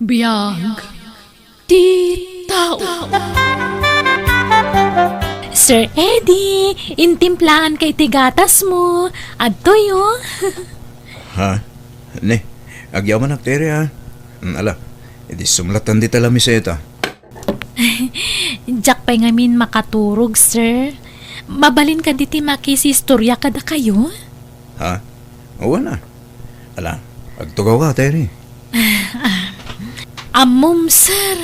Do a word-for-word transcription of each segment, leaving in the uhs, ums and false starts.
Biag ti tao. Sir Eddie, intimplaanka iti gatasmo. Adtoy, o. Ha? Ne, agyamanak, Terry, ha? Mm, ala, idi sumlatan dita lamiseta. Diak pay ngamin makaturog, sir. Mabalin kadi ti makisistoria kadakayo? Ha? Wen a. Ala, agtugawka, Terry. Ammom, sir,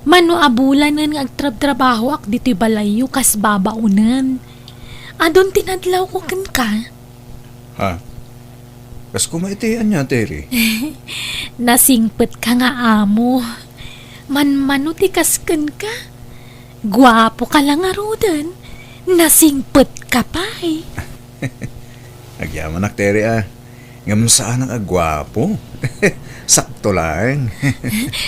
mano a bulanen nga agtrabtrabahoak ditoy balayyo kas babaonen. Adun ti nadlawko kenka. Ha? Kas koma iti ania, Terry? Nasingpetka nga amo. Manmano ti kas kenka? Guapoka la ngaruden. Nasingpetka pay. Agyamanak, Terry, a. Ngem saanak a guapo. Sakto laeng.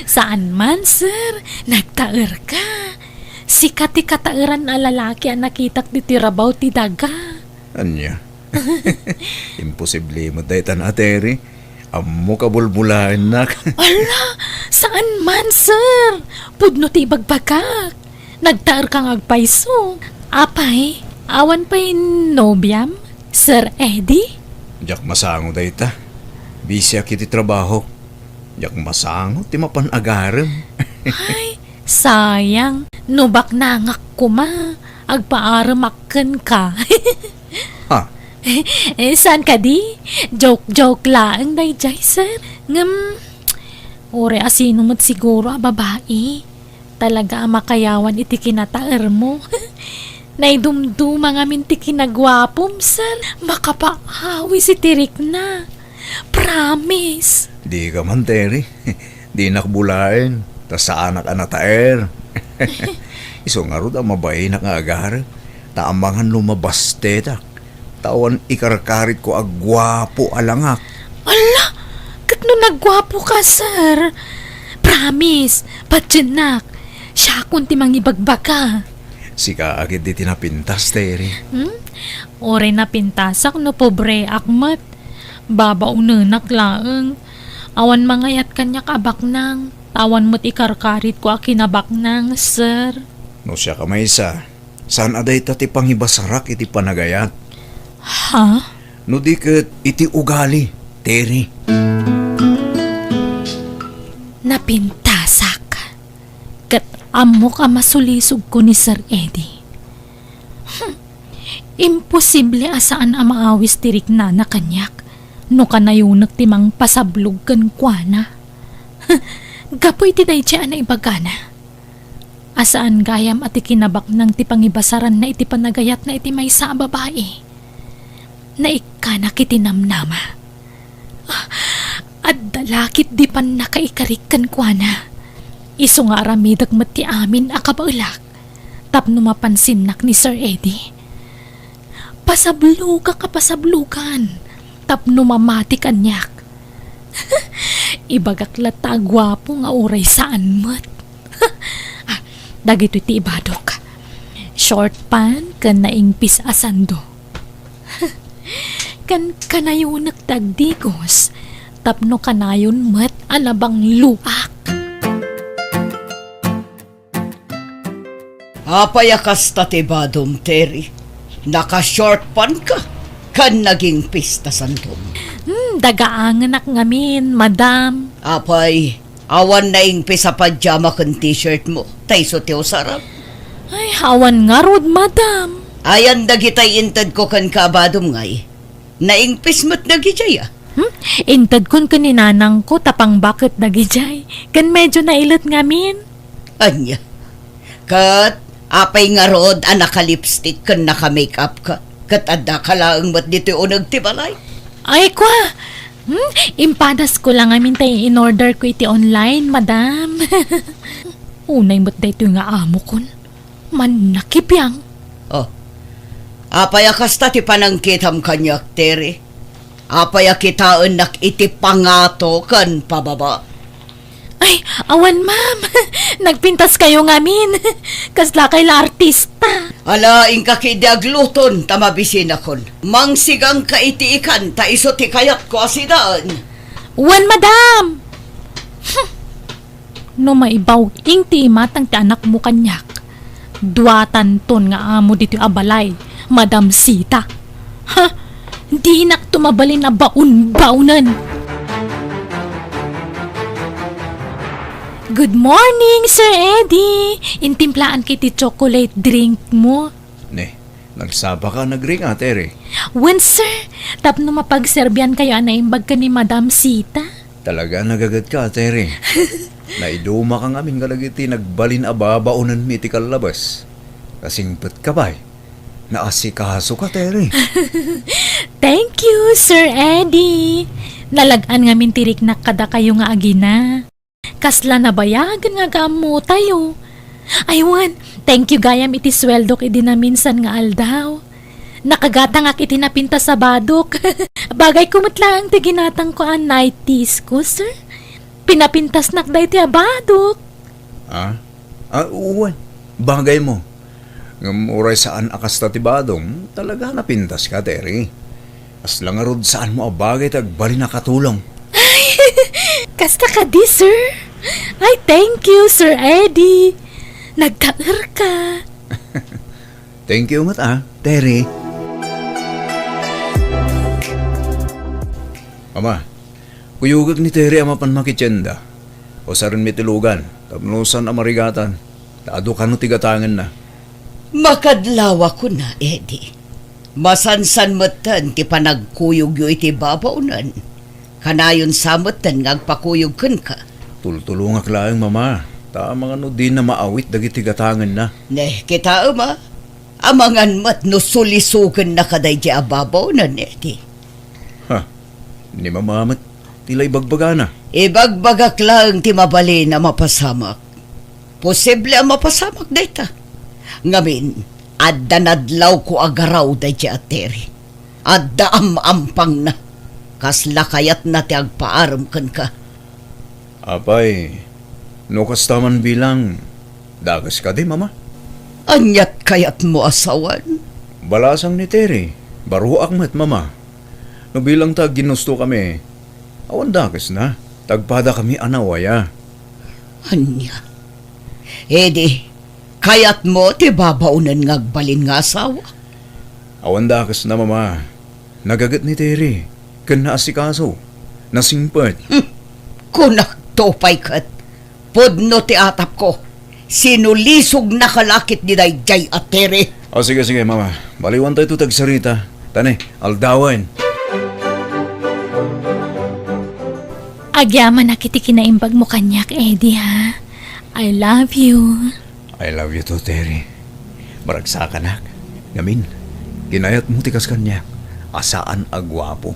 Saan man, sir. Nagtaerka. Sika ti kataeran a lalaki a nakitak ditoy rabaw ti daga. Ania? Imposible met daytan a, Terry. Ammok a bulbulaennak. Ala, saan man, sir. Pudno ti ibagbagak. Nagtaerka nga agpayso. Apay, awan pay nobiam, Sir Eddie? Diak masango dayta. Busyak iti trabahok. Diak masango ti mapan agarem. Ay, sayang. No baknangak koma, agpaaremak kenka. Ha? Eh, saan kadi? Joke-joke laeng daydiay, sir. Ngem, uray a sino met siguro a babai. Talaga a makayawan iti kinataermo. Naidumduma ngamin ti kinaguapom, sir. Makapaawis iti rikna. Promise. Dika man, Terry. Dinak bulaen, ta saanak a nataer. Isu ngarud a mabainak nga agarem, ta amangan no mabastetak, ta awan ikarkaritko a guapo a langak. Ala! Ket no nagguapoka, sir? Promise, patiennak. Siakon ti mangibagbaga. Sika a ketdi ti napintas, Terry. Hmm? Uray napintasak no pobreak met. Babaonenak laeng. Awan mangayat kaniak a baknang. Ta awan met ikarkaritko a kinabaknang, sir. No siak a maysa, saan a dayta ti pangibasarak iti panagayat? Ha? No di ket iti ugali, Terry. Napintasak. Ket ammok a masulisogko ni Sir Eddie. Hmm. Imposible a saan a maawis ti riknana kaniak no kanayonek ti mangpasablog kenkuana. Gapu iti daydiay a naibagana, a saan gayam a ti kinabaknang ti pangibasaranna iti panagayatna iti maysa a babai. Naikkanak iti namnama. Ah, adda la ketdi pannakaikarik kenkuana. Isu nga aramidek met ti amin a kabaelak tapno mapansinnak ni Sir Eddie. Pasablogak a pasablogan tapno mamati kaniak. Ibagak latta a guapo nga uray saan met. Ah, dagitoy ti ibadok. Short pant ken naingpis a sando. Ken kanayonek ti agdigos tapno kanayon met a nabangloak. Apay a kasta ti badom, Terry? Naka-short pant ka, ken nagingpis ta sandom. Hmm, dagaangenak ngamin, madam. Apay, awan naingpis a pajama ken t-shirt mo, ta isu ti usaram? Ay, awan ngarud, madam. Ayan dagitay intedko kenka a badom ngay. Naingpis met dagijay, a. Hmm? Intedkon ken ni nanangko ta pangbaket dagijay. Ken medyo nailet ngamin. Ania? Ket apay ngarud a naka-lipstick ken naka-makeup ka? Ket addaka laeng met ditoy uneg ti balay? Ay, kua! Hmm? Impadasko la ngamin ta in-order ko iti online, madam. Unay met daytoy nga amokon. Mannakibiang. Oh. Apay a kasta ti panangkitam kaniak, Terry? Apay a kitaennak iti pangato ken pababa? Ay, awan, ma'am. Nagpintaskayo ngamin. Kaslakay la artista. Ala, inka ketdi agluton ta mabisinakon. Mangsigangka iti ikan ta isu ti kayatko a sidaen. Wen, madam. Hmm. No maibaw-ing ti imatang ti anakmo kaniak, duatanton nga amo ditoy a balay, Madam Sita. Ha? Dinak to mabalin a baon-baonen. Good morning, Sir Eddie! Intimplaanka ti chocolate drink mo. Ne, nagsapa ka, nagring, Ate Ri. Wen, sir, tapno mapagserbian kayo a naimbag ken ni Madam Sita. Talaga, nagaget ka, Ate Ri. Naiduma ka ngamin kadagiti nagbalin a babaonenmi iti kallabas. Nasingpet ka pay. Naasikaso ka, Ate Ri. Thank you, Sir Eddie. Nalag-an ngamin ti riknak kadakayo nga agina. Kasla nabayagen nga agaammotayo. Aywan, thank you gayam iti suweldok idi naminsan nga aldaw. Nakagatangak iti napintas a badok. Bagayko met laeng ti ginatangko a nighties ko, sir. Pinapintasnak daytoy a badok. Ah? Ah, wen. Bagay mo. Ngem uray saan a kasta ti badom, talaga napintas ka, Terry. Kasla ngarud saan mo a bagay ti agbalin a katulong. Ay, kasta kadi, sir? Ay, thank you, Sir Eddie. Nagtaer ka. Thank you met, ah, Terry. Ama, kuyogek ni Terry a mapan makitienda. Usarenmi ti lugan, tapno saan a marigatan. Ta adu kano ti gatangenna. Makadlawa kuna, Eddie. Masansan metten ti panagkuyogyo iti babaonen. Kanayon sa metten nga agpakuyog kenka. Tultulongak laeng, Mama. Ta amangan no dina maawit dagiti gatangenna. Ne, kitaem a. Amangan met no sulisogennaka daydiay a babaonen, Eddie. Ha? Ni Mama met ti la ibagbagana. Ibagbagak laeng ti mabalin a mapasamak. Posible a mapasamak dayta. Ngamin, adda nadlawko a garaw daydiay a Terry. Adda am-ampangna. Kasla kayatna ti agpaarem kenka. Apay, no kasta man bilang, dakes kadi, Mama? Aniat kayatmo a sawen? Balasang ni Terry, baruak met, Mama. No bilang ta aginustokami, awan dakesna, ta agpadakami a nawaya. Ania? Idi, kayatmo ti babaonen nga agbalin nga asawa? Awan dakesna, Mama. Nagaget ni Terry, ken naasikaso. Nasingpet. Hmm. Kunakto pay ket, pudno ti atapko. Sinulisognaka la ket ni daydiay a Terry. O, sige, sige, Mama. Baliwantayto ti agsarita. Ta ne, aldawen. Agyamanak iti kinaimbagmo kaniak, Eddie, ha? I love you. I love you too, Terry. Maragsakanak. Ngamin, kinayatmo ti kas kaniak a saan a guapo.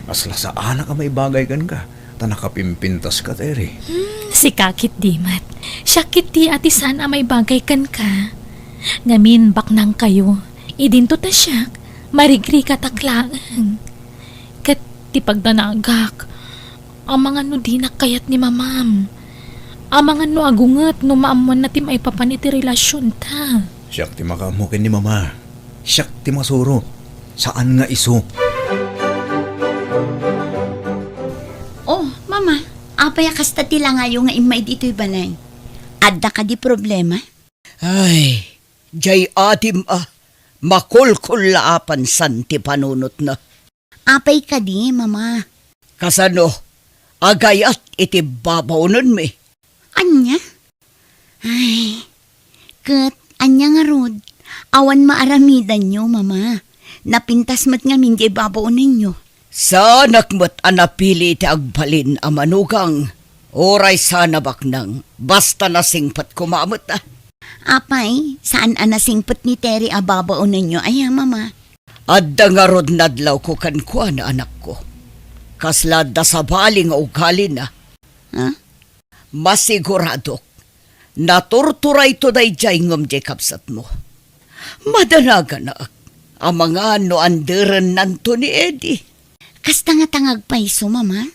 Kasla saanak a maibagay kenka, ta nakapimpintaska, Terry. Hmm, sika ketdi met. Siak ketdi a ti saan a maibagay kenka. Ngamin, baknangkayo. Idinto ta siak, marigrigatak laeng. Ket ti pagdanagak, amangan no dinak kayat ni Mamam. Amangan no agunget no maammoanna ti maipapan iti relasionta. Siak ti makaammo ken ni Mama. Siak ti masuro. Saan nga isu. Oh, Mama, apay a kasta ti langayo nga immay ditoy balay? Adda kadi problema? Ay, jay adim a makulkullaapan san ti panunotna. Apay kadi, Mama? Kasano? Agayat iti babaonenmi? Ania? Ay, ket ania ngarud? Awan maaramidanyo, Mama. Napintas met ngamin diay babaonenyo. Saanak met a napili ti agbalin a manugang. Uray saan a baknang, basta nasingpet koma met, a. Apay, saan a nasingpet ni Terry a babaonenyo aya, Mama? Adda ngarud nadlawko kenkuana, anakko. Kasla adda sabali nga ugalina. Ha? Masiguradok, naturturayto daydiay ngem diay kabsatmo. Madanaganak, amangan no anderennanto ni Eddie. Kasta ngata nga agpayso, Mama?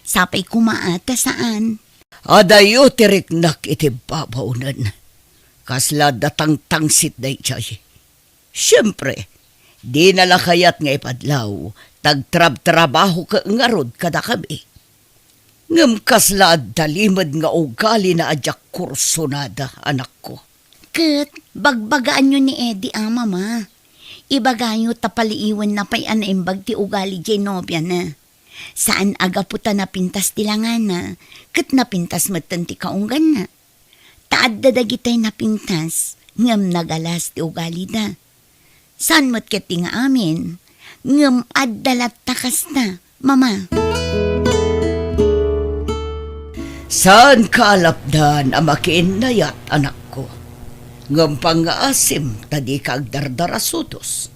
Sapay koma a ta saan. Adayo ti riknak iti babaonen. Kasla adda tangtangsit daydiay. Siempre, dina la kayat nga ipadlaw, ta agtrabtrabaho ket ngarud kadakami. Ngem kasla adda limed nga ugalina a diak kursunada, anakko. Ket bagbagaanyo ni Eddie a, Mama. Ibagayo ta paliiwenna pay a naimbag ti ugali diay nobiana. Saan a gapu ta napintas ti langana, ket napintas metten ti kaungganna. Ta adda dagitay napintas, ngem nagalas ti ugalida. Saan met ket ti nga amin, ngem adda latta kasta, Mama. Saanka a lapdan a makiinnayat, anakko. Ngem pangngaasim ta dika agdardarasudos.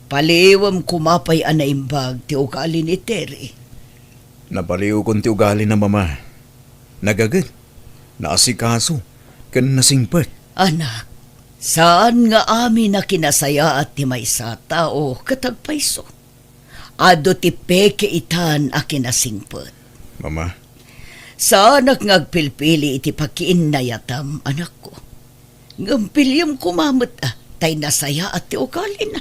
Paliiwem koma pay a naimbag ti ugali ni Terry. Napaliiwkon ti ugalina, Mama. Nagaget, naasikaso, ken nasingpet. Anak, saan nga amin a kinasayaat ti maysa a tao ket agpayso. Adu ti peke itan a kinasingpet. Mama. Saanak nga agpilpili iti pakiinnayatam, anakko. Ngem piliem koma met, a, tay nasayaat ti ugalina.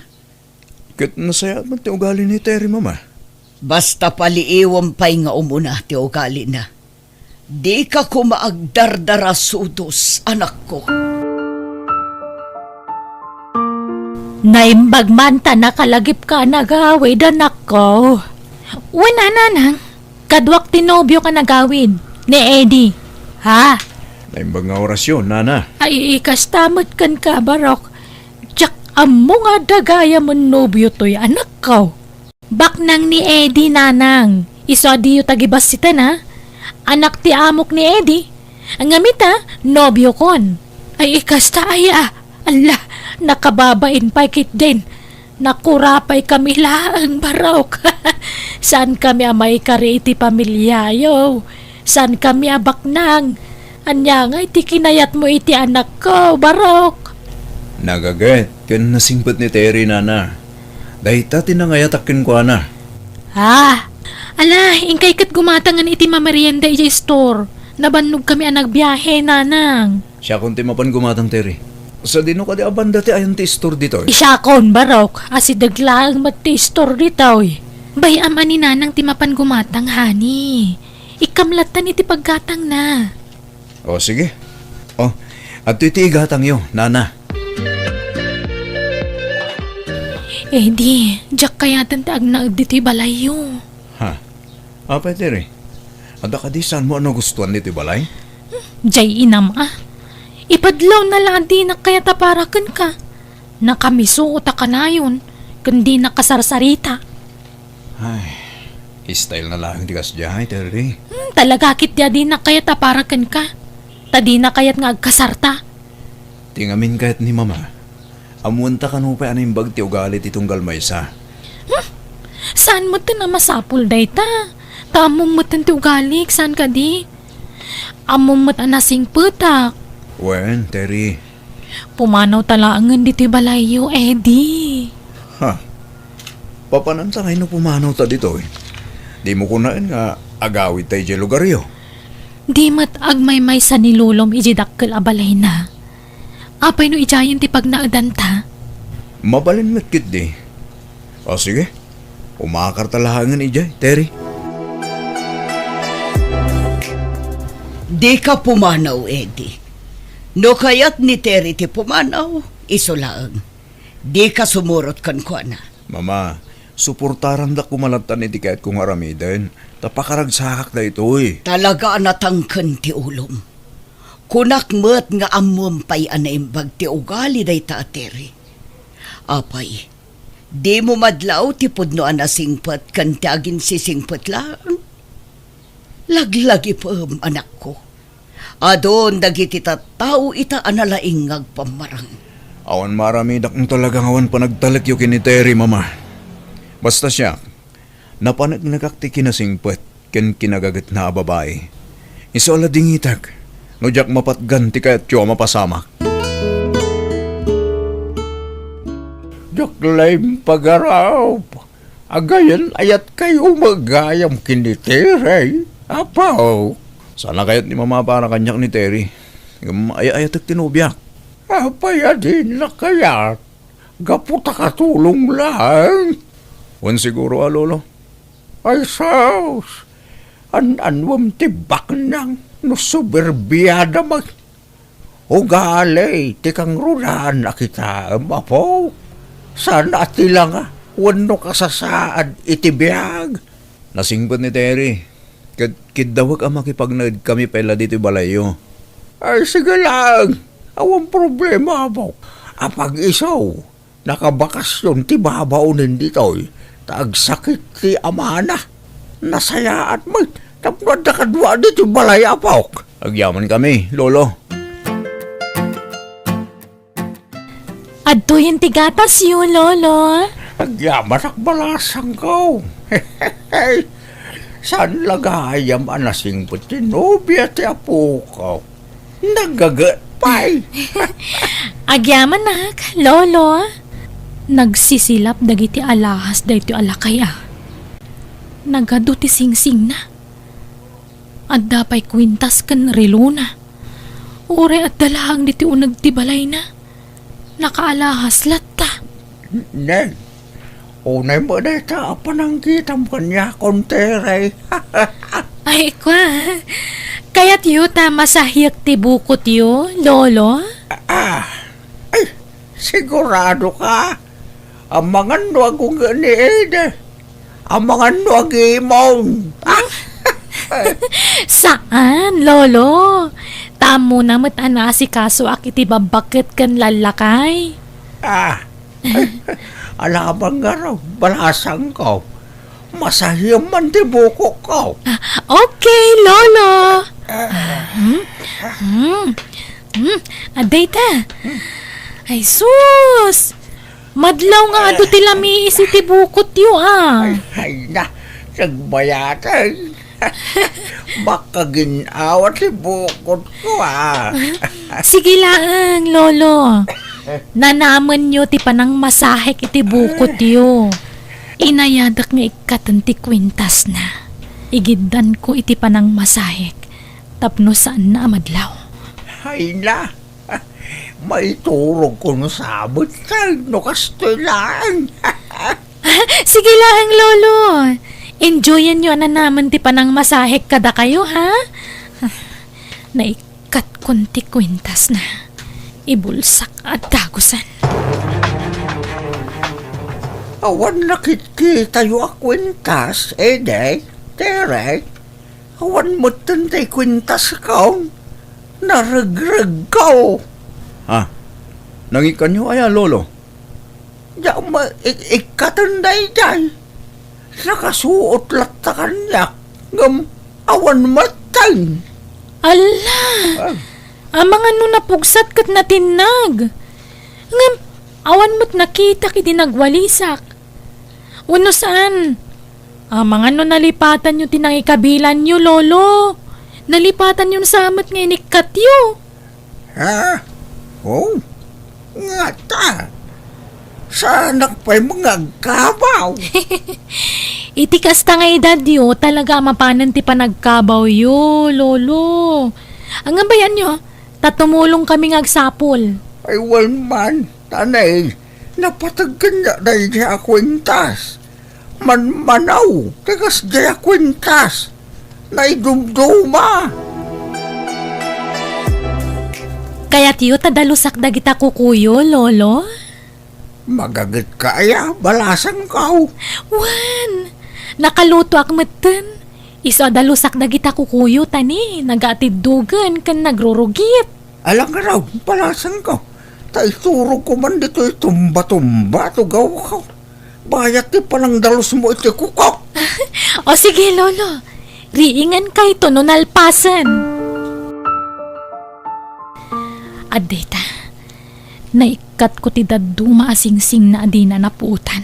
Ket nasayaat met ti ugali ni Terry, Mama. Basta paliiwem pay nga umuna ti ugalina. Dika koma agdardarasudos, anakko. Naimbag man ta nakalagipka a nagawid, anakko. Wen a, Nanang, kaduak ti nobiok a nagawid, ni Eddie. Ha? Naimbag nga orasyon, Nana. Ay, ikasta met kenka, Barok. Diak ammo nga adda gayam a nobio toy, anakko. Baknang ni Eddie, Nanang. Isu a diyo tagibassitan, a? Anak ti amok ni Eddie. Ngem ita, nobiokon. Ay, ikasta aya. Alla, nakababain pay ketdin. Nakurapaykami laeng, Barok. Saankami a maikari iti pamiliayo. Saankami a baknang. Ania ngay ti kinayatmo iti anakko, Barok? Nagaget ken nasingpet ni Terry, Nana. Dayta ti nangayatak kenkuana. Ah, ala, inkay ket gumatangen iti mamerienda idiay store. Nabannogkami a nagbiahe, Nanang. Siakon ti mapan gumatang, Terry. Sadino kadi a banda ti ayan ti store ditoy? Siakon, Barok. Asideg laeng met ti store ditoy. Bay-am a ni Nanang ti mapan gumatang, honey. Ikkam lattan iti paggatangna. O, sige. O, adtoy ti igatangyo, Nana. Eddie, diak kayaten ti agnaed ditoy balayyo. Ha? Apay, Terry? Adda kadi saanmo a nagustuan ditoy balay? Jay inam a. Ipadlawna la a dinak kayat a para kenka. Nakamiso ta kanayon, ken dinak kasarsarita. Ay, style na laeng ti kasdiay, Terry. Hmm, talaga ketdi a dinak kayat a para kenka. Ta dinak kayat nga agkasarta. Ti ngamin kayat ni Mama, ammoenta kano pay a naimbag ti ugali ti tunggal maysa. Hmm, saan metten a masapul dayta? Ta ammom metten ti ugalik, saan kadi? Ammom met a nasingpetak. Wen, Terry. Pumanawta laengen ditoy balayyo, Eddie. Ha? Papananta ngay no pumanawta ditoy? Dimo kunaen nga agawidta idiay lugaryo? Di met agmaymaysa ni Lolom idiay dakkel a balayna. Apay no idiayen ti pagnaedanta? Mabalin met ketdi. O, sige. Umakarta laengen idiay, Terry. Dika pumanaw, Eddie. No kayat ni Terry ti pumanaw, isu laeng. Dika sumurot kenkuana. Mama, suportarandak koma lattan iti kayatko nga aramiden, ta pakaragsakak daytoy. Talaga a natangken ti ulom. Kunak met nga ammom pay a naimbag ti ugali dayta a Terry. Apay, dimo madlaw ti pudno a nasingpet ken ti aginsisingpet laeng? Laglagipem, anakko. Adun dagiti tattao ita a nalaing nga agpammarang. Awan maaramidak no talaga nga awan panagtalekyo ken ni Terry, Mama. Basta siak, napanegnegak ti kinasingpet ken kinagagetna a babai. Isu a la dingitek no diak mapatgan ti kayatyo a mapasamak. Diak la impagarup. Agayan-ayatkayo met gayam ken ni Terry, Apo. Saan a kayat ni Mama para kaniak ni Terry. Ngem ay-ayatek ti nobiak. Apay a dina kayat? Gapu ta katulong laeng. Wen siguro a, Lolo. Ay sus! An-anuem ti baknang no soberbiada met. Ugali ti kangrunaan a kitaem, apo. Saan a tilanga wenno kasasaad iti biag. Nasingpet ni Terry. Ket kiddawek a makipagnaedkami pay la ditoy balayyo. Ay, sige laeng. Awan problema, apo. Apag-isu, nakabakasyon ti babaonen ditoy, ta agsakit ti amana. Nasayaat met tapno adda kadua ditoy balay, apok. Agyamankami, Lolo. Adtoyen ti gatasyo, Lolo. Agyamanak, balasangko. Saan la gayam a nasingpet ti nobia ti apoko? Nagaget pay. Agyamanak, Lolo. Nagsisilap dagiti alahas daytoy a lakay a. Nagadu ti singsingna. Adda pay kuintas ken relona. Uray adda laeng ditoy uneg ti balayna. Nakaalahas latta. Neng, unay met dayta a panangkitam kaniakon, Terry. Ay, kua. Kayatyo ta masahiek ti bukotyo, Lolo? Ah, ay, sigurado ka? Amangan no agunge ni Ede. Amangan no agimon. Saan, Lolo. Ta ammona met a naasikasoak iti babbaket ken lallakay. Ah, alaman ngarud, balasangko. Masahiem man ti bukokko. Ah, okay, Lolo. Ah, hmm? Hmm. Hmm. Adda ita. Ay, sus! Madlaw nga adu ti lamiis iti bukotyo, ah. Ay, ay na, nagbayatan. Makagin-awa ti bukotko, ah. Sige laeng, Lolo. Nanamenyo ti panangmasahek iti bukotyo. Inayadek nga ikkaten ti kuintasna. Igiddanko iti panangmasahek tapno saanna a madlaw. Ay na, maiturogko no sabet no kastoy laeng. Sige laeng, Lolo. Enjoyanyo a nanamen ti panangmasahek kadakayo, ha? Naikkatkon ti kuintasna. Ibulsak a dagusen. Awan nakitkitayo a kuintas, Ede, Tere. Awan metten ti kuintasko. Naregregko. Ha? Nangikkanyo aya, Lolo? Diak ma-, ik-, ikkaten daydiay. Nakasuot latta kaniak, ngem awan metten. Alla! Ah. Amangan no napugsat ket natinnag. Ngem awan met nakitak idi nagwalisak. Wenno saan? Amangan no nalipatanyo ti nangikabilanyo, Lolo. Nalipatanyo sa met nga inikkatyo. Ha? Oh? Ngata? Saanak pay nga agkabaw? Iti kasta nga edadyo, talaga a mapanen ti panagkabawyo, Lolo. Ang abayanyo, ta tumulong kami nga agsapol. Ay, wen man, tanay, napateg kaniak daydiay a kuentas. Manmanaw, ti kasdiay a kuentas. Naidumduma. Kayatyo ta dalusak dagita kukuyo, Lolo? Magaget ka aya, balasangko? Wen, nakalutoak metten. Isu a dalusak dagita kukuyo ta ni, nagatiddogen ken nagrurugit. Ala ngarud, balasangko. Ta iturogko man ditoy tumba-tumba, tugawko. Bayat ti panangdalusmo iti kukok. O sige, Lolo. Riingan kayto no nalpasen. Addayta, naikkatko ti dadduma a singsingna a dina napuotan.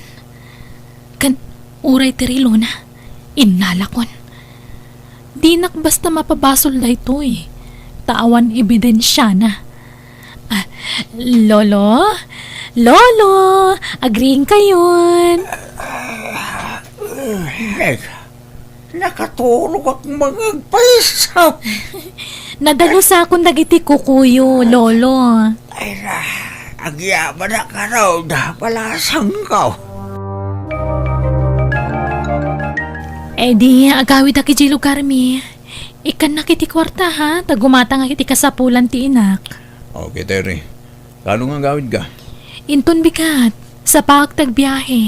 Ken uray ti relona, innalakon. Dinak basta mapabasol daytoy, ta awan ebidensiana. Ah, Lolo? Lolo! Agriingkayon! Ay, nakaturogak nga agpaisam. Nadalusakon dagiti kukuyo, Lolo. Ay na, agyamanak ngarud, balasangko. Eh di, agawidak idiay lugarmi. Ikkannak iti kuarta, ha? Ta gumatangak iti kasapulan ti inak. Okay, Terry. Kaano nga agawidka? Inton bigat, sapaak ti agbiahe.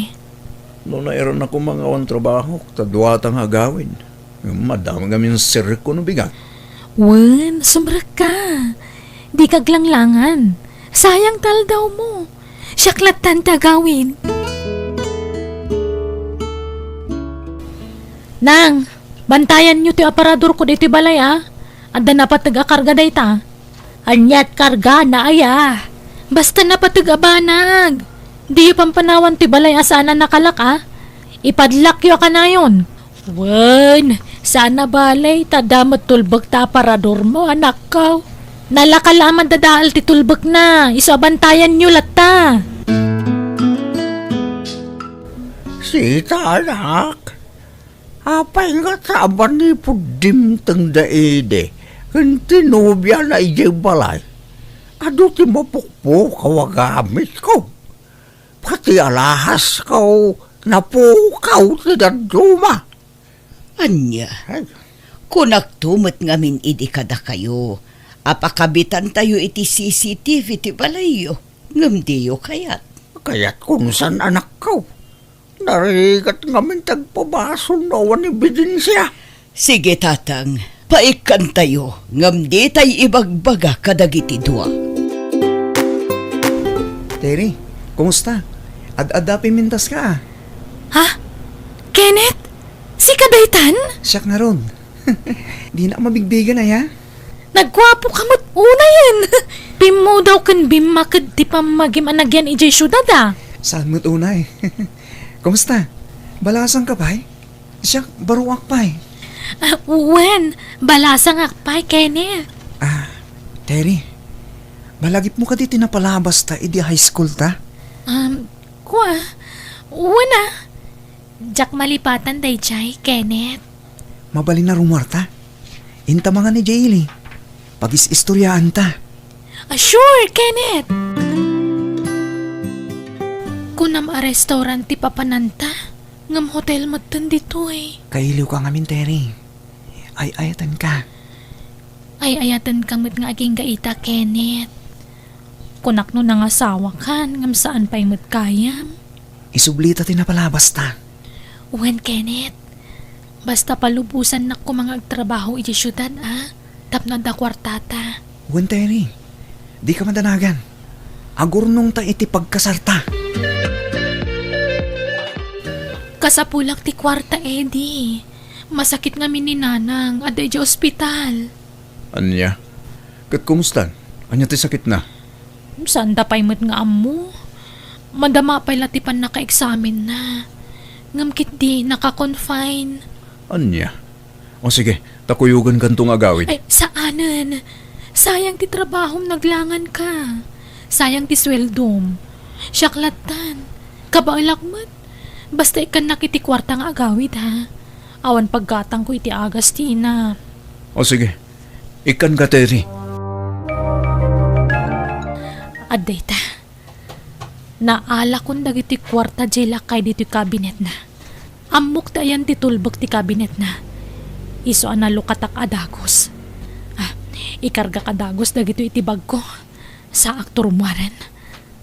No nairnak koma nga awan trabahok, ta duata nga agawid. Ngem adda ngamin sirrek no bigat. Wen, sumrekka. Dika aglanglangan. Sayang ti aldawmo. Siak lattan ti agawid. Nang, bantayanyo ti aparadorko ditoy balay, a. Adda napateg a karga dayta. Aniat kargana aya? Basta napateg a banag. Diyo pampanawan ti balay a saan a nakalak, a. Ipadlakyo a kanayon. Wen, saan a bale, ta adda met tulbek ta aparadormo, anakko. Nalaka la a mandadael ti tulbekna, isu a bantayanyo latta. Sita, anak, apay nga ta manipud dimteng da idi ken ti nobiana idiay balay? Adu ti mapukpukaw a gamitko. Pati alahasko, napukaw ti dadduma. Ania? Ay. Kunakto met ngamin idi kadakayo a pakabitantayo iti C C T V ti balayyo, ngem diyo kayat. Kayatko no saan, anakko. Narigat ngamin ti agpabasol no awan ebidensia. Sige, Tatang, paikkantayo, ngem ditay ibagbaga kadagiti dua. Terry, kumusta? Ad-adda pimintas ka, a. Ha? Kenneth? Sika daytan? Siak ngarud. Dinak mabigbigen, aya? Nagguapoka met unayen. Pimmudaw ken bimmaked ti pammagim a nagyan idiay siudad, a. Saan met unay? Kumusta? Balasangka pay? Siak, baruak pay. A, wen, balasangak pay, Kenneth. A, Terry, malagipmo kadi ti napalabasta idi high school ta? Um, kua, wen a. Diak malipatan daydiay, Kenneth. Mabalin a rumuarta. Inta mangan idiay ili. Pagis-istoriaanta. A, sure, Kenneth! Kunam a restaurant ti papananta, ngem hotel metten ditoy. Kailiwka ngamin, Terry. Ay-ayatenka. Ay-ayatenka met nga agingga ita, Kenneth. Kunak no nangasawakan, ngem saan pay met gayam. Isublita ti napalabasta. Wen, Kenneth. Basta palubosannak koma nga agtrabaho idiay siudad, a, tapno adda kuartata. Wen, Terry, dika madanagan. Agurnongta iti pagkasarta. Kasapulak ti kuarta, Eddie. Masakit ngamin ni Nanang, adda idiay ospital. Ania? Ket kumustan? Ania ti sakitna? Saanda pay met nga ammo. Madama pay la ti pannakaeksamenna. Ngem ketdi naka-confine. Ania? O sige, ta kuyogenkanto nga agawid. Ay, saanen. Sayang ti trabahom, naglanganka. Sayang ti sueldom. Siak lattan. Kabaelak met. Basta ikkannak iti kuarta nga agawid, ha? Awan paggatangko iti agas ti ina. O sige, ikkanka, Terry. Adda ita. Naalakon dagiti kuarta diay lakay ditoy kabinetna. Ammok ti ayan ti tulbek ti kabinetna. Isu a nalukatak a dagus. A, ikargak a dagus dagitoy iti bagko. Saakto rumuaren.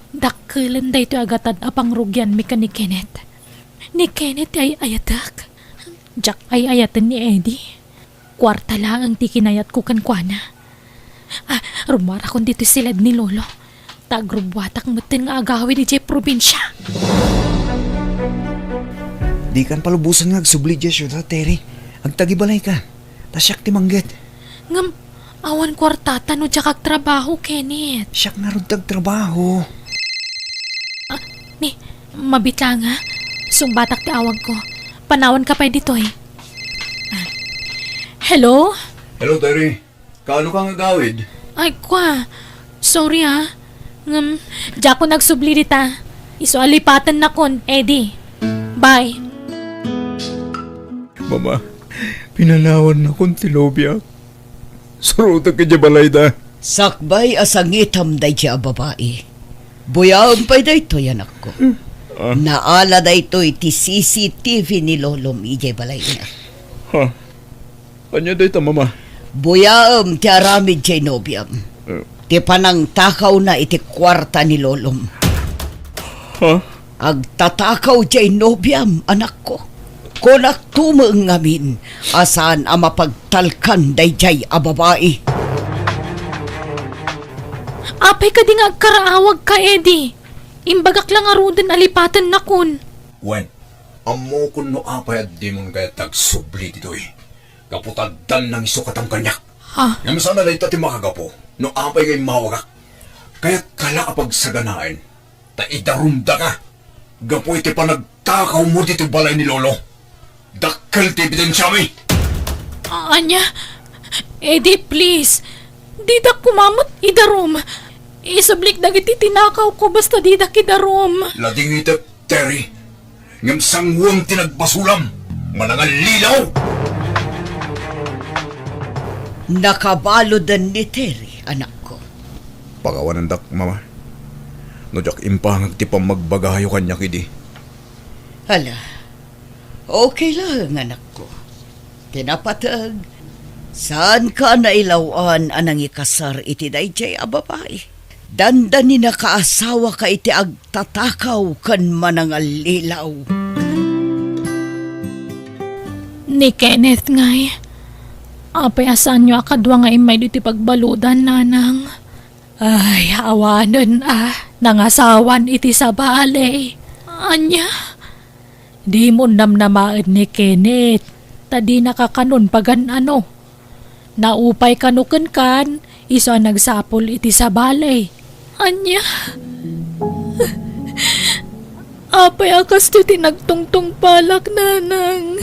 Dakkelen daytoy a gatad a pangrugianmi ken ni Kenneth. Ni Kenneth ti ay-ayatek. Diak ay-ayaten ni Eddie. Kuarta laeng ti kinayatko kenkuana. A, rumuarakon ditoy siled ni Lolo. Ta agrubbuatak metten nga agawid idiay probinsia. Dikan palubosan nga agsubli idiay siudad, Terry. Agtagibalayka. Ta siak ti mangget. Ngem, awan kuartata no diak agtrabaho, Kenneth. Siak ngarud ti agtrabaho. A, ni, mabitla nga. Sungbatak ti awagko. Panawanka pay ditoy. A. Hello? Hello, Terry. Kaano ka nga agawid? Ay, kua. Sorry, a. Ngem, diakon agsubli dita. Isu a lipatennakon, Eddie. Bye. Mama, pinanawannakon ti nobiak. Surotek idiay balayda. Sakbay a sangitam daydiay a babai. Buyaem pay daytoy, anakko. Ah. Naala daytoy ti C C T V ni lolom idiay balayna. Ha? Ania dayta, Mama? Buyaem ti aramid jay nobiam. Eh. Ti panangtakawna iti kuarta ni lolom. Ha? Agtatakaw jay nobiam, anakko. Kunak tumeng ngamin a saan a mapagtalkan dayjay a babai. Apay kadi nga agkaraawagka, Eddie? Imbagak la ngaruden a lipatennakon. Wen, ammokon no apay a dimon kayat agsubli ditoy. Gapu ta addan nangisukatmo kaniak. Ha? Ngem saan a dayta ti makagapu no apay nga immawagak. Kayatka la a pagsaganaen ta idarumdaka gapu iti panagtakawmo ditoy balay ni Lolo. Dakkel ti ebidensiami. A-, ania? Eddie, please. Didak koma met idarum. Isublik dagiti tinakawko basta didak idarum. Ladingitek, Terry. Ngem sanguem ti nagbasolam. Manangallilaw! Nakabaluden ni Terry, anakko. Pakawanendak, Mama. No diak impangag ti pammagbagayo kaniak idi. Hala, okay laeng, anakko. Ti napateg, saanka nailaw-an a nangikasar iti dayjay a babai. Dandani nakaasawaka iti agtatakaw ken manangallilaw. Ni Kenneth ngay, apay a saanyo a kadua nga immay ditoy pagbaludan, nanang? Ay, awanen a, nangasawan iti sabali. Ania? Dimon namnamaen ni Kenneth, ta dinaka kanon pagan-ano. Naupay kano kenkan, isu a nagsapul iti sabali. Ania? Apay a kastoy ti nagtungtungpalak, nanang?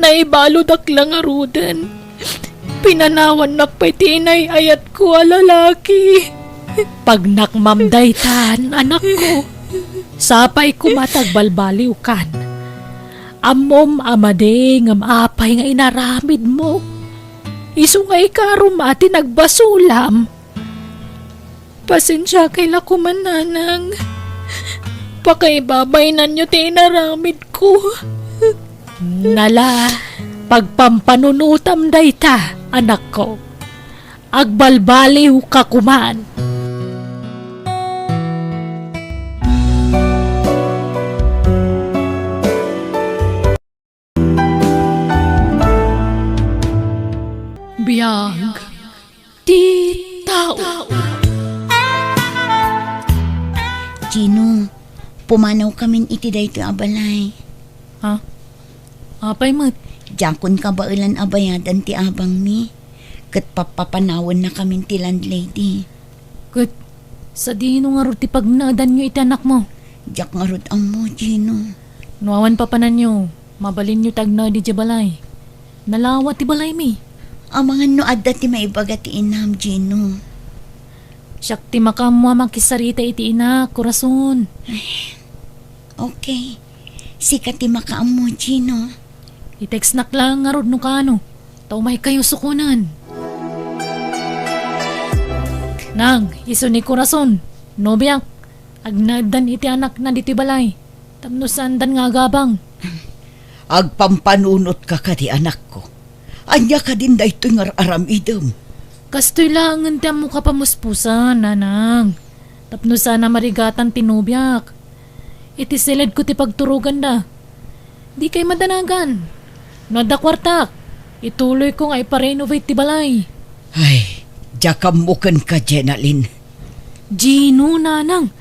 Naibaludak la ngaruden. Pinanawannak pay ti inay-ayatko a lalaki. Pagnakmam daytan, anakko. Sapay koma ta agbalbaliwkan. Ammom a madi ngem apay nga inaramidmo. Isu nga ikarom a ti nagbasolam. Pasensiakay la koma, nanang. Pakaibabainanyo ti inaramidko. Nala, pagpampanunotam dayta, anakko. Agbalbaliwka koman. Biag ti tao. Gino, pumanawkamin iti daytoy a balay. Ha? Apay met? Diakon kabaelan a bayadan ti abangmi, ket pappapanawennakamin ti landlady. Ket sadino ngarud ti pagnaedanyo iti anakmo? Diak ngarud ammo, Gino. No awan papananyo, mabalinyo ti agnaed idiay balay. Nalawa ti balaymi. Amangan no adda ti maibaga ti inam, Gino. Siak ti makaammo a makisarita iti inak, Corazon. Ay, okay. Sika ti makaammo, Gino. I-textnak laeng ngarud no kaano, ta umaykayo sukonen. Nang, isu ni Corazon, nobiak, agnaeddan iti anakna ditoy balay, tapno saandan nga agabang. Agpampanunotka kadi, anakko? Ania kadin daytoy nga ar-aramidem? Kastoy laengen ti ammoka pamuspusan, nanang. Tapno saan a marigatan ti nobiak. Iti siledko ti pagturoganda. Dikay madanagan. No adda kuartak, ituloyko nga iparenovate ti balay. Ay, diak ammo kenka, Jenalyn. Gino, nanang.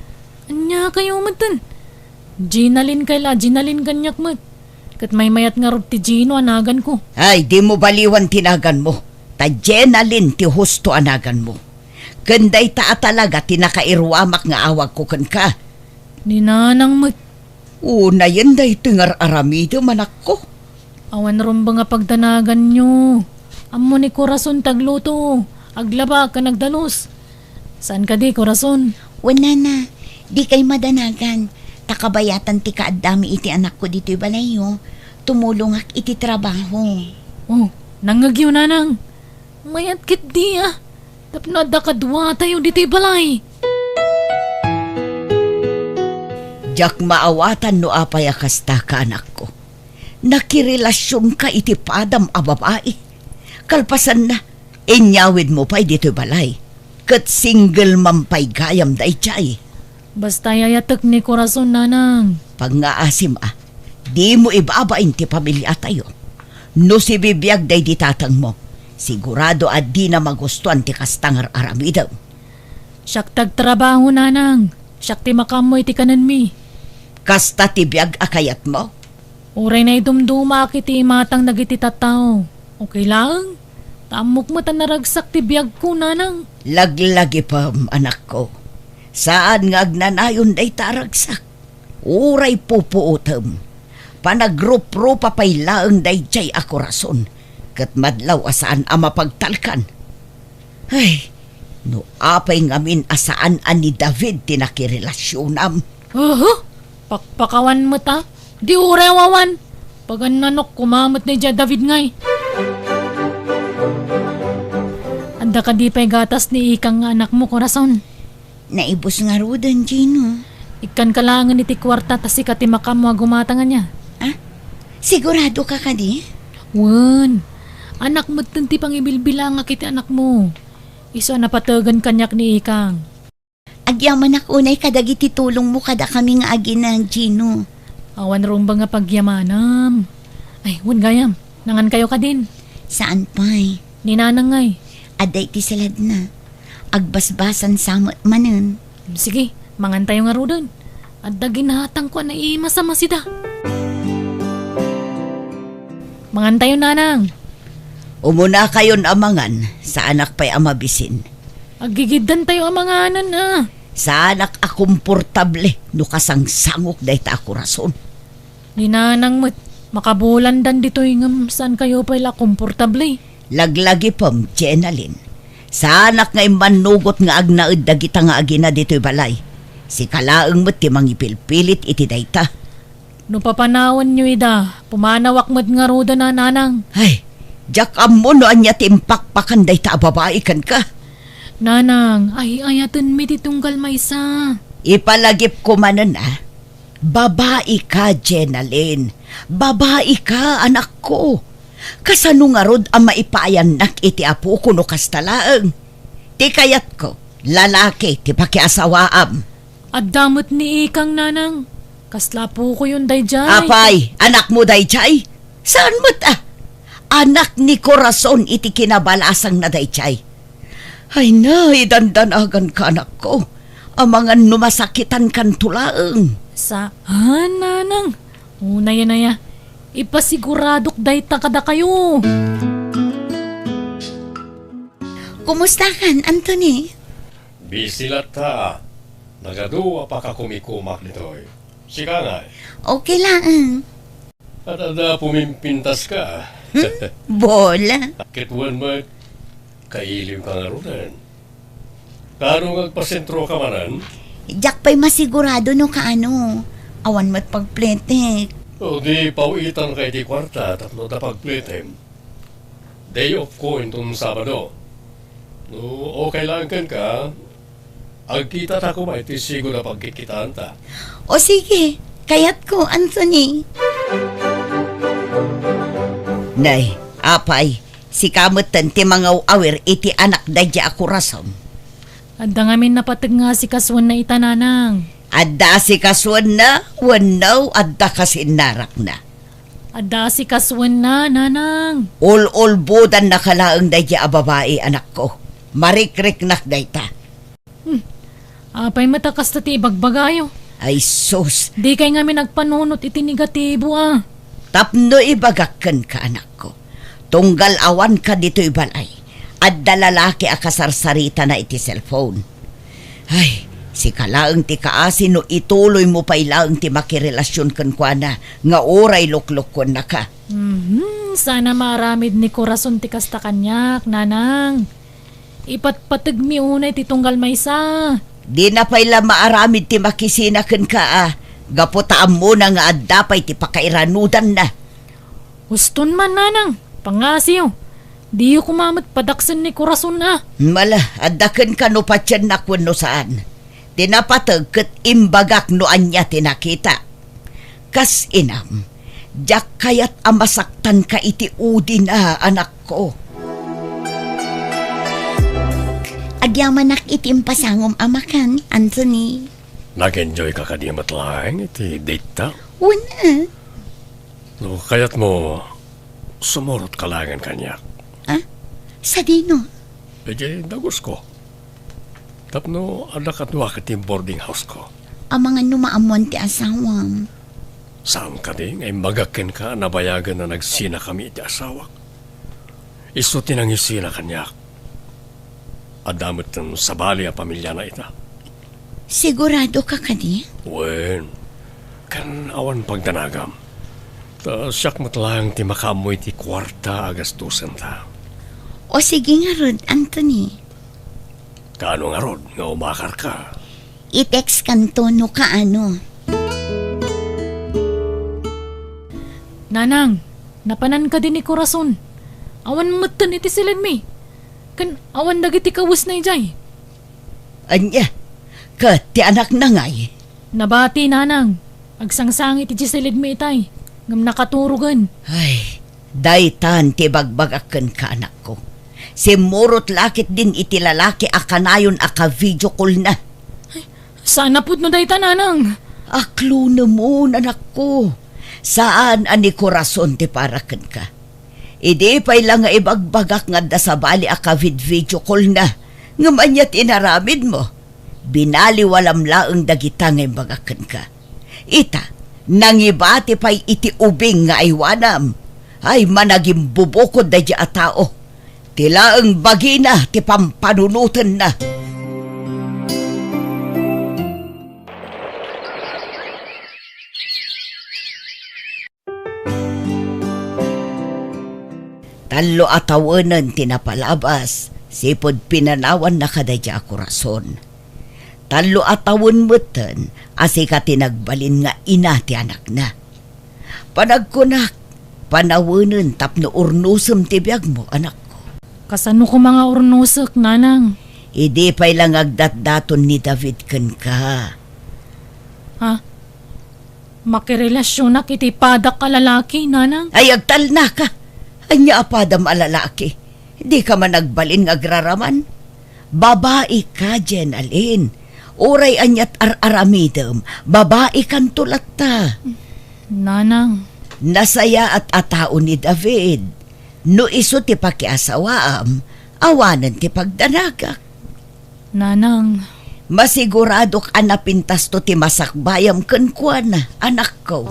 Ania kayo metten? Jenalyn kay la, Jenalyn kaniak met. Ket maymayat ngarud ti Gino a naganko. Ay, dimo baliwan ti naganmo. Ta Jenalyn ti husto a naganmo. Ken dayta a talaga ti nakairuamak nga awagko kenka. Ni nanang met. Unayen daytoy nga ar-aramidem, anakko. Awan rumbeng a pagdanaganyo. Ammo ni Corazon ti agluto, aglaba, ken agdalus. Saan kadi, Corazon? Wen, nana, dikay madanagan. Ta kabayatan ti kaaddami iti anakko ditoy balayyo, tumulongak iti trabaho. Oh, nangngegyo, nanang. Mayat ketdi a. Tapno adda kaduatayo ditoy balay. Diak maawatan no apay a kasta, kaanakko. Nakirelasionka iti padam a babai. Kalpasanna, inyawidmo pay ditoy balay. Ket single man pay gayam daydiay. Basta ayatek ni Corazon, Nanang. Pangngaasim a, dimo ibabain ti pamiliatayo. No sibibiag daydi tatangmo, sigurado a dina magustuan ti kasta nga ar-aramidem. Siak ti agtrabaho, Nanang. Siak ti makaammo iti kanenmi. Kasta ti biag a kayatmo? Uray naidumdumaak iti imatang dagiti tattao. Okay laeng. Ta ammok met a naragsak ti biagko, Nanang. Laglagipem, anakko. Saan nga agnanayon dayta a ragsak. Uray pupuotem, panagruprupa pay laeng daydiay a Corazon, ket madlaw a saan a mapagtalkan. Ay, no apay ngamin a saan a ni David ti nakirelasionam. Uhu! Pakpakawan met a. Di uray awan. Pagannanok koma met ni David ngay. Adda kadi pay gatas ni Ikang nga anakmo, Corazon? Naibus ngaruden, Gino. Ikkanka laengen iti kuarta ta sika ti makaammo a gumatang ania. Ah? Siguradoka kadi? Wen. Anak metten ti pangibilbilangak iti anakmo. Isu a napategan kaniak ni Ikang. Agyamanak unay kadagiti tulongmo kadakami nga agina, Gino. Awan rumbeng a pagyamanam. Ay, wen gayam. Nangankayo kadin? Saan pay. Ni Nanang ngay? Adda iti saladna. Agbasbasan sa met manen. Sige, mangantayo ngaruden. Adda ginatangko a naimasamasida. Mangantayo, Nanang. Umunakayon a mangan, saanak pay a mabisin. Aggigiddantayo a manganan a. Saanak a komportable no kasangsangok dayta a Corazon. Ni Nanang met, makabulandan ditoy ngem saankayo pay la komportable. Laglagipem, Jenalyn. Saanak nga immannugot nga agnaed dagita nga agina ditoy balay. Sika laeng met ti mangipilpilit iti dayta. No papanawanyo ida, pumanawak met ngaruden a, Nanang. Ay, diak ammo no ania ti impakpakan dayta a babai kenka. Nanang, ay-ayatenmi ti tunggal maysa. Ipalagipko manen a. Babaika, Jenalyn. Babaika, anakko. Kasano ngarud a maipayannak iti apoko no kasta laeng? Ti kayatko, lalaki ti pakiasawaam. Adda met ni Ikang, Nanang. Kasla apokoyon daydiay. Apay, anakmo daydiay? Saan met a? Anak ni Corazon iti kinabalasangna daydiay. Ay na, idandanaganka, anakko. Amangan no masakitankanto laeng. Saan, Nanang? Unay a, ipasiguradok dayta kadakayo. Kumustakan, Anthony? Busy latta. Nagadu a pakakumikumak ditoy. Sika ngay? Okay laeng. At adda pumimpintaska. Hmm? Bola. Ket wen met, kailiwka ngaruden. Kaano nga agpasentroka manen? Diak pay masigurado no kaano. Awan met pagpletek. O di, pawitanka iti kuarta tapno adda pagpletem. Day off ko inton Sabado. No okay laeng kenka, agkitata koma iti sigud a pagkitkitaanta. O sige, kayatko, Anthony. Nay, apay, sika metten ti mangaw-awir iti anak daydi a Corazon. Adda ngamin napateg nga asikasuenna ita, Nanang. Adda asikasuenna wenno adda kasinnarakna? Adda asikasuenna, Nanang. Ul-ulbodannaka laeng daydi a babai, anakko. Marikriknak dayta. Hmm. Apay met a kasta ti ibagbagayo? Ay sus! Dikay ngamin agpanunot iti negatibo a. Tapno ibagak kenka, anakko, tunggal awanka ditoy balay, adda lalaki a kasarsaritana iti cellphone. Ay, sika laeng ti kaasi no ituloymo pay laeng ti makirelasion kenkuana nga uray luklukuennaka. Mhm, saan a maaramid ni Corazon ti kasta kaniak, Nanang. Ipatpategmi unay ti tunggal maysa. Dina pay la maaramid ti makisina kenka a, gapu ta ammona nga adda pay ti pakairanudanna. Uston man, Nanang, pangngasiyo. Diyo koma met padaksen ni Corazon a. Mala, adda kenka no patiennak wenno saan. Ti napateg ket imbagak no ania ti nakita. Kas inam, Diak kayat a masaktanka iti udina, anakko. Agyamanak iti impasangom a makan, Anthony. Nag-enjoy ka kadi met laeng iti date ta? Wen, a. No kayatmo, sumurotka laengen kaniak. Ah? Sadino? Idiay dagusko. Tapno adda kaduak iti boarding house ko. Amangan no maammoan ti asawam. Saan kadi nga imbagak kenka a nabayagen a nagsinakami iti asawak? Isu ti nangisina kaniak. Adda metten sabali a pamiliana ita. Sigurado ka kadi? Wen, ken awan pagdanagam. Ta siak met laeng ti makaammo iti kuarta a gastusenta. O sige ngarud, Anthony. Kaano ngarud nga umakarka? I-text kanto no kaano. Nanang, napanan kadi ni Corazon? Awan metten iti siledmi. Ken awan dagiti kawesna idiay. Ania? Ket ti anakna ngay? Nabati, Nanang. Agsangsangit iti siledmi itay, ngem nakaturogen. Ay, daytan ti ibagbagak kenka, anakko. Simmurot la ketdin iti lalaki a kanayon a ka-video call-na. Ay, saan a pudno dayta, Nanang? Aklonemon, anakko. Saan a ni Corazon ti para kenka. Idi pay la nga ibagbagak nga adda sabali a ka-vid-video call-na, ngem ania ti inaramidmo? Binaliwalam laeng dagita nga imbagak kenka. Ita, nangibati pay iti ubing nga aywanam. Ay, managimbubukod daydiay a tao. Ti laeng bagina ti pampanunotenna. Tallo a tawenen ti napalabas, sipud pinanawanna kadaydiay a Corazon. Tallo a tawen metten a sika ti nagbalin nga ina ti anakna. Panagkunak, panawenen tapno urnosem ti biagmo, anakko. Kasano koma nga urnosek, Nanang? Idi pay la nga agdatdaton ni David kenka. Ha? Makirelasionak iti padak a lalaki, Nanang? Ay, agtalnaka! Ania a padam a lalaki? Dika man agbalin nga agraraman? Babaika, Jenalyn. Uray aniat ar-aramidem, babaikanto latta. Nanang. Nasayaat a tao ni David. No isu ti pakiasawaam, awanen ti pagdanagak. Nanang. Masiguradok a napintasto ti masakbayam kenkuana, anakko.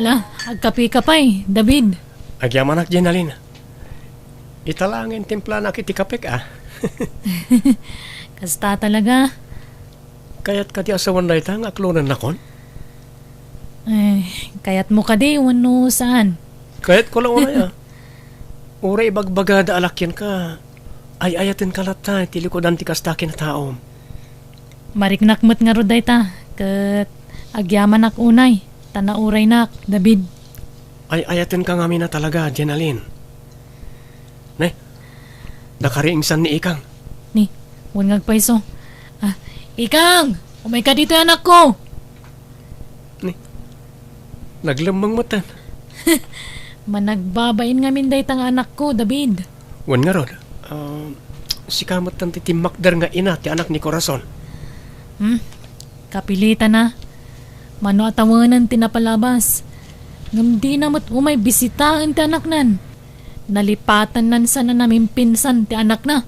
Ala, agkapeka pay, David. Agyamanak, Jenalyn. Ita laeng nga intimplanak iti kapek, a. Kasta talaga. Kayat kadi a sawen dayta nga aklonennakon? Eh, kayatmo kadi wenno saan? Kayatko la unay, a. Uray ibagbagada a la kenka, ay-ayatenka latta iti likudan ti kasta a kinataom. Mariknak met ngarud dayta, ket agyamanak unay, ta nauraynak, David. Ay-ayatenka ngamin a talaga, Jenalyn. Ne, nakariingsan ni Ikang. Ni, wen nga agpayso. Ah, Ikang! Umayka ditoy, anakko! Ni, naglemmeng metten. Managbabain ngamin dayta nga anakko, David. Wen ngarud, ah, sika metten ti timmakder nga ina ti anak ni Corazon. Hmm? Kapilitana. Mano a tawenen ti napalabas. Ngem dina met umay bisitaen ti anaknan. Nalipatannan sana namimpinsan ti anakna.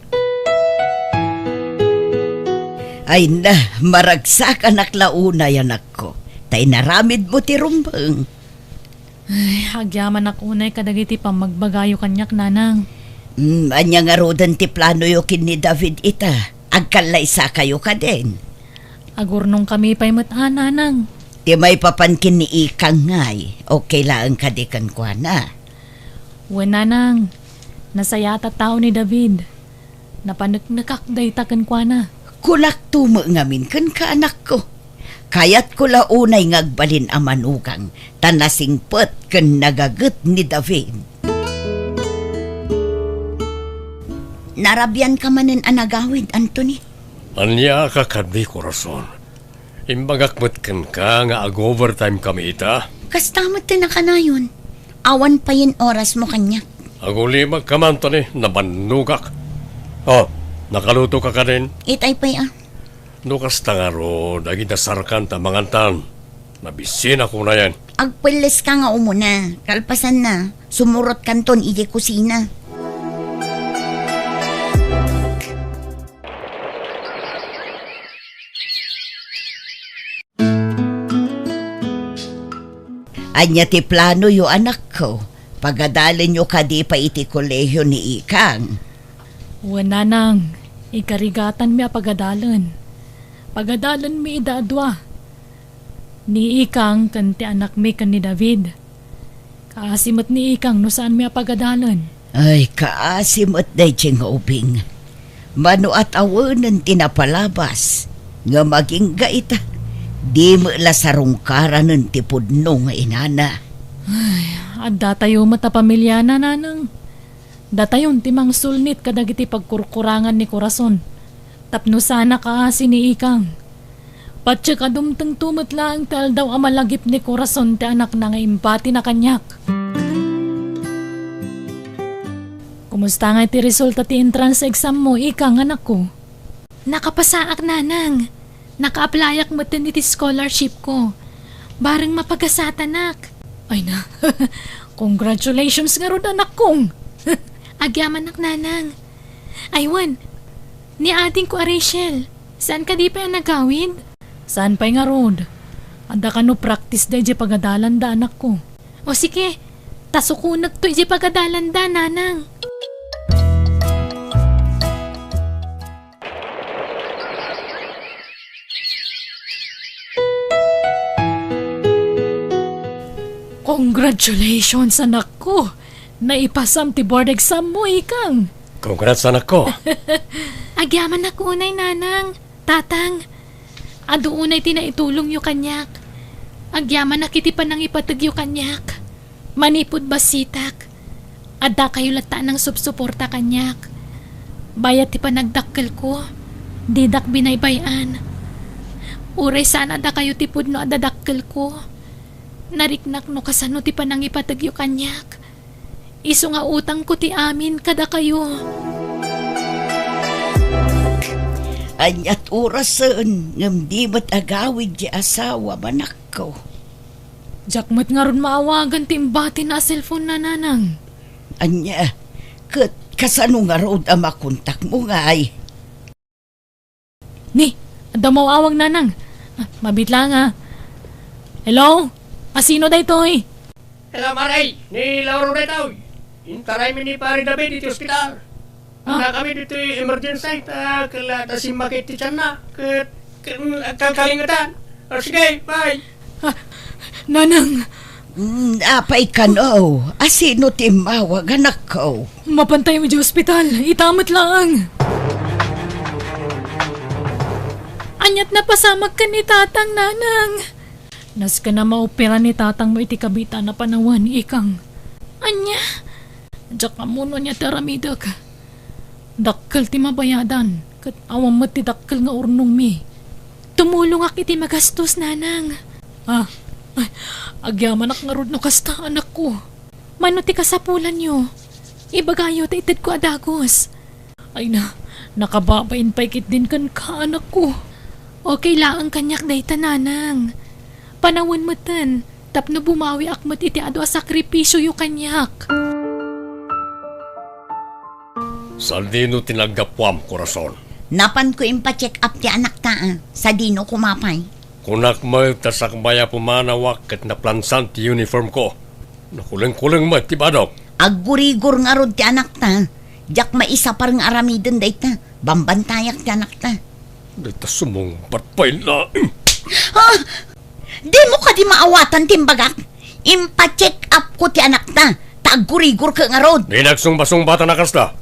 Ay na, maragsakanak la unay, anakko, ta inaramidmo ti rumbeng. Ay, agyamanak unay kadagiti pammagbagayo kaniak, Nanang. Mm, ania ngaruden ti planoyo ken ni David ita? Agkallaysakayo kadin? Agurnongkami pay met a, Nanang. Ti maipapan ken ni Ikang ngay, okay laeng kadi kenkuana? Wen, Nanang. Nasayaat a tao ni David. Napaneknekak dayta kenkuana. Kunakto met ngamin kenka, anakko. Kayatko la unay nga agbalin a manugang, ta nasingpet ken nagaget ni David. Narabianka manen a nagawid, Anthony? Ania a kakadi, Corazon? Imbagak met kenka nga ag-overtime kami ita. Kasta met ti nakanayon. Awan payen orasmo kaniak. Agulimagka man ta ni nabannogak. Oh, nakaluto ka kadin? Itay pay a. No kasta ngarud, agidasarkan ta mangantan. Mabisinak unayen. Agpelleska nga umuna. Kalpasanna, sumurotkanton idiay kusina. Ania ti planoyo, anakko? Pagadalenyo kadi pay iti kolehio ni Ikang? Wen, nanang, ikarigatanmi a pagadalen. Pagadalenmi ida a dua. Ni Ikang ken ti anakmi ken ni David. Kaasi met ni Ikang no saanmi a pagadalen. Ay, kaasi met daydiay nga ubing. Mano a tawenen ti napalabas, ngem agingga ita, di met la sarungkaranen ti pudno nga inana. Ay, adda tayo met a pamiliana, nanang. Datayon ti mangsulnit kadagiti pagkurkurangan ni Corazon. Tapno saan a kaasi ni Ikang. Patiek a dumtengto met laeng ti aldaw a malagip ni Corazon ti anakna nga imbatina kaniak. Kumusta ngay ti resulta ti entrance exam mo, Ikang, anakko? Nakapasaak, nanang. Naka-applyak metten iti scholarship ko. Bareng mapagasatanak. Ay na. Congratulations ngarud, anakkong. Agyamanak, nanang. Ay wen, ni adingko a Rachel, saan kadi pay a nagawid? Saan pay ngarud? Adda kano practice da idiay pagadalanda, anakko. O sige, ta sukonekto idiay pagadalanda, nanang. Congratulations, anakko! Naipasam ti board exam mo, Ikang! Congrats, anakko! Agyamanak unay, nanang, tatang. Adu unay ti naitulongyo kaniak. Agyamanak iti panangipategyo kaniak. Manipud bassitak, addakayo latta a nangsupsuporta kaniak. Bayat ti panagdakkelko, didak binaybay-an. Uray saan a dakayo ti pudno a dadakkelko, nariknak no kasano ti panangipategyo kaniak. Isu nga utangko ti amin kadakayo. Ania't orasen ngem di met agawid ti asawam, anakko? Diak met ngarud maawagan ti imbatina a cellphone na, nanang. Ania, ket kasano ngarud a makontakmo ngay? Ni, adda maawag, nanang. Ah, mabit lang, ah. Hello? Asino daytoy? Hello, Maray. Ni Lauro daytoy. Intaraymi ni Pare David iti ospital. Ah? Nakami ditoy emergency ta kala ta simmakit ti tianna. Ket, ket, kalkalingetan. O, sige, bye. Ah, nanang! Mm, apay kano? Asino ti immawag, anakko? Mapantayo idiay ospital. Ita met laeng. Ania't napasamak ken ni tatang, nanang? Nasken a maopera ni tatangmo iti kabitaen a panawen, Ikang. Ania? Diak ammo no ania ti aramidek. Dakkel ti mabayadan, ket awan met ti dakkel nga urnongmi. Tumulongak iti magastos, nanang. Ah, ay, agyamanak ngarud no kasta, anakko. Mano ti kasapulanyo? Ibagayo ta itedko a dagus. Ay na, nakababain pay ketdin kenka, anakko. Okay laeng kaniak dayta, nanang. Panawen metten, tapno bumawiak met iti adu a sakripisioyo kaniak. Sadino ti naggapuam, Corazon? Napanko impa-check up ti anakta, a. Sadino koma pay? Kunak met ta sakbay a pumanawak ket naplansan ti uniformko. Nakulengkuleng met ti badok. Aggurigor ngarud ti anakta. Diak maisapar nga aramiden dayta. Bambantayak ti anakta. Dayta sumungbat pay laeng. Ah! Dimo kadi maawatan ti imbagak? Impa-check up ko ti anakta, ta aggurigor ket ngarud. Dina agsungbasungbatan a kasta.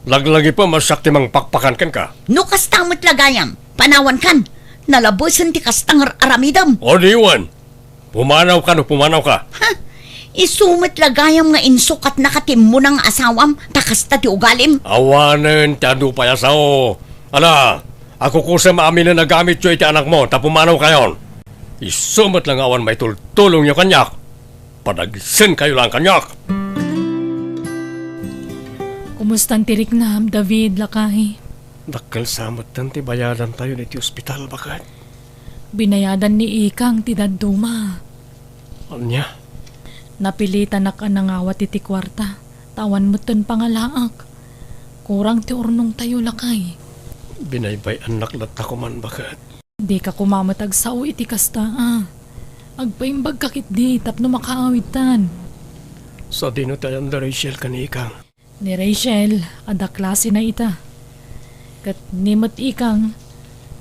Laglagipem a siak ti mangpakpakan kenka. No kasta met la gayam, panawankan. Nalabesen ti kasta nga ar-aramidem. O di wen, pumanawka no pumanawka. Ha? Isu met la gayam nga insukatnaka ti immuna nga asawam, ta kasta ti ugalim? Awanen ti adu pay a sao. Ala, Akukusem a aminen a gamityo iti anakmo ta pumanawkayon. Isu met la nga awan maitultulongyo kaniak. Padagsenkayo laeng kaniak. Kumustan ti riknam, David, lakay? Dakkel sa metten ti bayadantayon iti ospital, baket. Binayadan ni Ikang ti dadduma. Ania? Napilitanak a nangawat iti kuarta, ta awan metten pangalaak. Kurang ti urnongtayo, lakay. Binaybay-annak latta koman, baket. Dika koma met agsao iti kasta, a. Agpaimbagka ketdi tapno makaawidtan. Sadino ti ayan da Rachel ken ni Ikang? Ni Rachel, adda klasena ita. Ket ni met Ikang,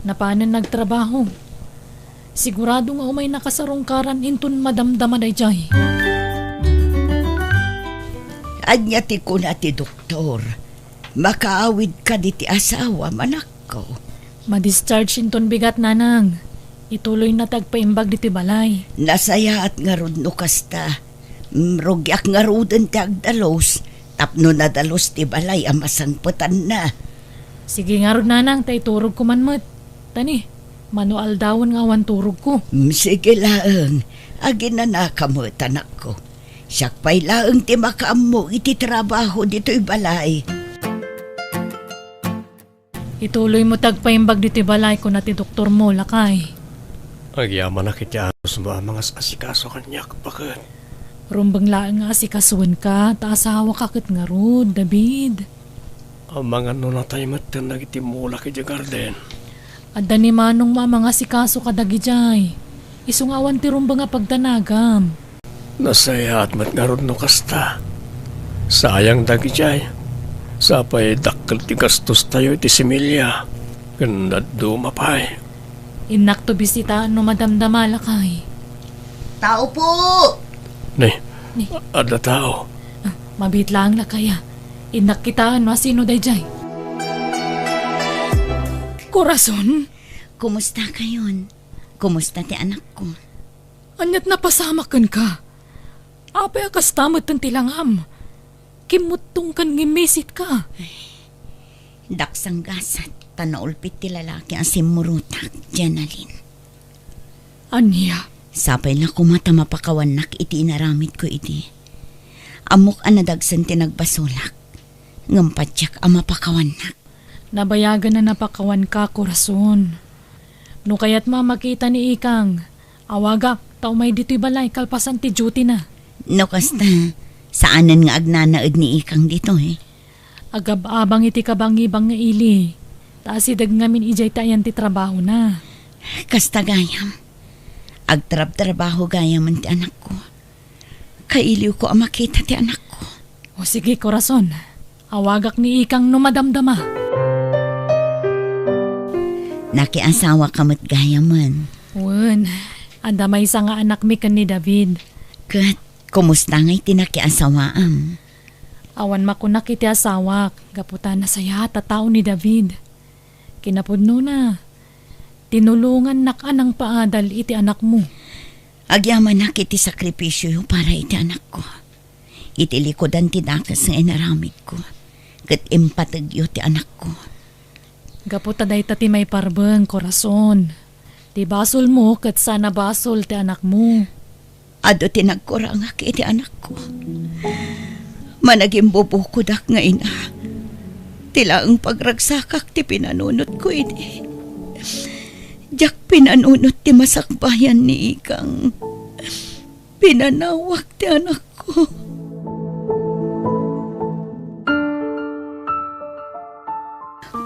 napanen nagtrabaho. Sigurado nga umay nakasarungkaran inton madamdama daydiay. Ania ti kuna ti doktor? Makaawidka diti asawam, anakko? Ma-discharge inton bigat, nanang. Ituloyna ti agpaimbag ditoy balay. Nasayaat ngarud no kasta. Mm, rugiak ngaruden ti agdalus tapno nadalus ti balay a masangpetanna. Sige ngarud, nanang, ta iturogko man met. Tani, mano aldawen nga awan turogko. Mm, sige laeng. Aginanaka met, anakko. Siak pay laeng ti makaammo iti trabaho ditoy balay. Ituloymo ti agpaimbag ditoy balay, kuna ti doktormo, lakay. Agyamanak iti anusmo a mangas-asikaso kaniak, baket. Rumbeng laeng nga asikasoenka, ta asawaka ket ngarud, David. Amangan no natay metten dagiti mulak idiay garden. Adda ni manongmo a mangasikaso kadagidiay. Isu nga awan ti rumbeng a pagdanagam. Nasayaat met ngarud no kasta. Sayang dagidiay. Sapay dakkel ti gastostayo iti similya. Ken dadduma pay. Innakto bisitaen no madamdama, lakay. Tao po! Ni, Ni. Adda tao. Ah, mabiit laeng, lakay, a. Innak kitaen no asino daydiay. Corazon? Kumusta kayon? Kumusta ti anakko? Ania't napasamak kenka? Apay a kasta metten ti langam? Kimmuttongkan ngem misitka. Daksang gasat ta naulpit ti lalaki a simmurotak, Jenalyn. Ania? Sapay la koma ta mapakawannak iti inaramidko idi. Ammok a nadagsen ti nagbasolak, ngem patiek a mapakawannak. Nabayagen a napakawanka, Corazon. No kayatmo a makita ni Ikang, awagak ta umay ditoy balay kalpasan ti duty-na. No kasta, saanen nga agnanaed ni Ikang ditoy. Agab-abang iti kabangibang nga ili, ta asideg ngamin idiay ti ayan ti trabahona. Kasta gayam. Agtrabtrabaho gayamen ti anakko. Kailiwko a makita ti anakko. O sige, Corazon. Awagak ni Ikang no madamdama. Nakiasawaka met gayamen. Wen, adda maysa nga anakmi ken ni David. Ket, kumusta ngay ti nakiasawaam? Awan makunak iti asawak, gapu ta nasayaat a tao ni David. Kinapudnona, tinulongannak a nangpaadal iti anakmo. Agyamanak iti sakripisioyo para iti anakko. Iti likudan ti dakes nga inaramidko, ket impategyo ti anakko. Gapu ta dayta ti maiparbeng, Corazon. Ti basolmo ket saan a basol ti anakmo. Adu ti nagkurangak iti anakko. Managimbubukodak nga ina. Ti laeng pagragsakak ti pinanunotko idi. Diak pinanunot ti masakbayan ni Ikang. Pinanawak ti anakko.